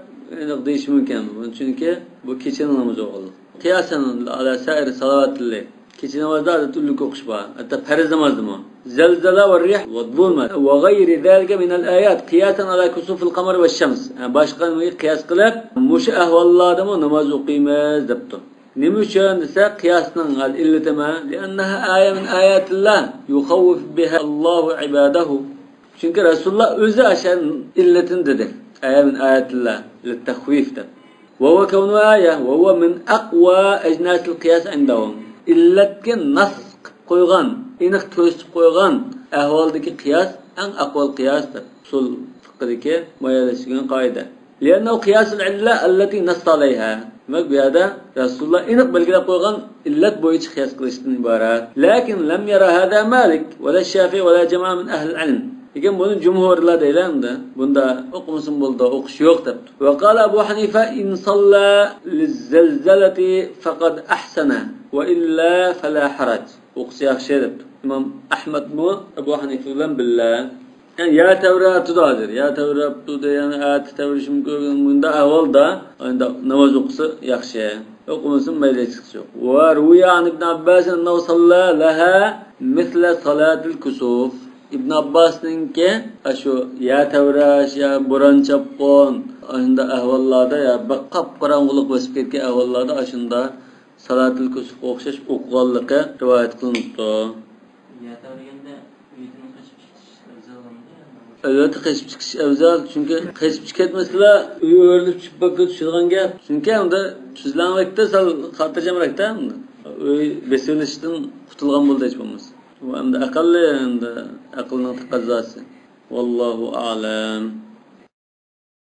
دېيىشى مۇمكىن. چۈنكى بۇ كېچىنىڭ نامىزى بولغانلىق. قىياسەن ئالا سائىر سالاۋاتىللەيل. كېچە نامازدا ئادەتتە ئۈنلۈك ئوقۇش بار. ھەتتا پەرز نامازدىمۇ. زەلزەلە ۋە رىيھ ۋە زۇلمەت ۋە غەيرى زالىكە مىنەل ئايات. قىياسەن ئالا كۇسۇفىل قەمەر ۋە شەمس. ھە، باشقا نېمىگە قىياس قىلىپ، مۇشۇ ئەھۋاللاردىمۇ ناماز ئوقۇيمىز دەپتۇ. نېمە ئۈچۈن دېسە، قىياسنىڭ ئىللىتىمۇ، لىئەننەھا ئايە مىن ئاياتىللا يۇخەۋۋىفۇ بىھا ئاللاھۇ ئىبادەھۇ. چۈنكى رەسۇلۇللا ئۆزى ئاشۇ ئىللىتىنى دېدى. ئايە مىن ئاياتىللا لىتتەخۋىف دەپ. ۋە ھۇۋە كەۋنۇھۇ ئايە، ۋە ھۇۋە مىن ئەقۋا ئەجناسىل قىياس ئىندەھۇم. ئىللەتكە ناس قىلىپ قويغان، ئېنىق كۆرسىتىپ قويغان ئەھۋالدىكى قىياس ئەڭ ئەقۋال قىياس دەپ ئۇسۇل فىقھىدىكى مۇئەييەنلەشتۈرگەن قائىدە. لىئەننەھۇ قىياسۇل ئىللە ئەللەتى نەسسە ئەلەيھا. دېمەك، بۇ يەردە رەسۇلۇللا ئېنىق بەلگىلەپ قويغان ئىللەت بويىچە قىياس قىلىشتىن ئىبارەت. لەكىن لەم يەرە ھازا مالىك ۋەلا شافىئى ۋەلا جامائە مىن ئەھلىل ئىلم. لېكىن بۇنى جۇمھۇرلار دەيلەر ئەمدى. بۇندا ئوقۇمىسىمۇ بولىدۇ، ئوقۇش يوق دەپتۇ. ۋە قالە ئەبۇ ھەنىفە ئىن ساللا لىززەلزەلەتى فەقەد ئەھسەنە ۋە ئىللا فەلا ھەرەج. ئوقۇسا ياخشى دەپتۇ. ئىمام ئەھمەدمۇ ئەبۇ ھەنىفە بىلەن بىللە. يەنى يەر تەۋرەتتى ھازىر. يەر تەۋرەپتۇ دە، يەنى ئەتە تەۋرىشى مۇمكىن. بۇنداق ئەھۋالدا ئەمدى ناماز ئوقۇسا ياخشى. ئوقۇمىسا مەيلى، ھېچ قىلچە يوق. ۋە رۇۋىيە ئەن ئىبن ئابباسىن ئەننەھۇ ساللا لەھا مىسلە سالاتىل كۇسۇف. ئىبن ئابباسنىڭكى ئاشۇ يەر تەۋرەش، يا بوران چاپقۇن، ئاشۇنداق ئەھۋاللاردا، يا بەك قاپقاراڭغۇلۇق بېسىپ كەتكەن ئەھۋاللاردا ئاشۇنداق سالاتىل كۇسۇفقا ئوخشاش ئوقۇغانلىقى رىۋايەت قىلىنىپتۇ. يەر تەۋرىگەندە ئۆيدىن قېچىپ كېتىش ئەۋزەل بولمىدى. ئەلۋەتتە، قېچىپ چىقىش ئەۋزەل، چۈنكى قېچىپ چىكەتمىسىلا، ئۆي ئۆرۈلۈپ چۈشۈپ باققا چۈشىدىغان گەپ. چۈنكى ئەمدى تۈزلەڭلىكتە سەل خاتىرجەمراكتا ئەمدى. ئۆي بېسىۋېلىشتىن قۇتۇلغان بولدى ھېچ بولمىسا. بۇ ئەمدى ئەقەللىي، ئەمدى ئەقىلنىڭ تەقەززاسى. ۋاللاھۇ ئەلەم.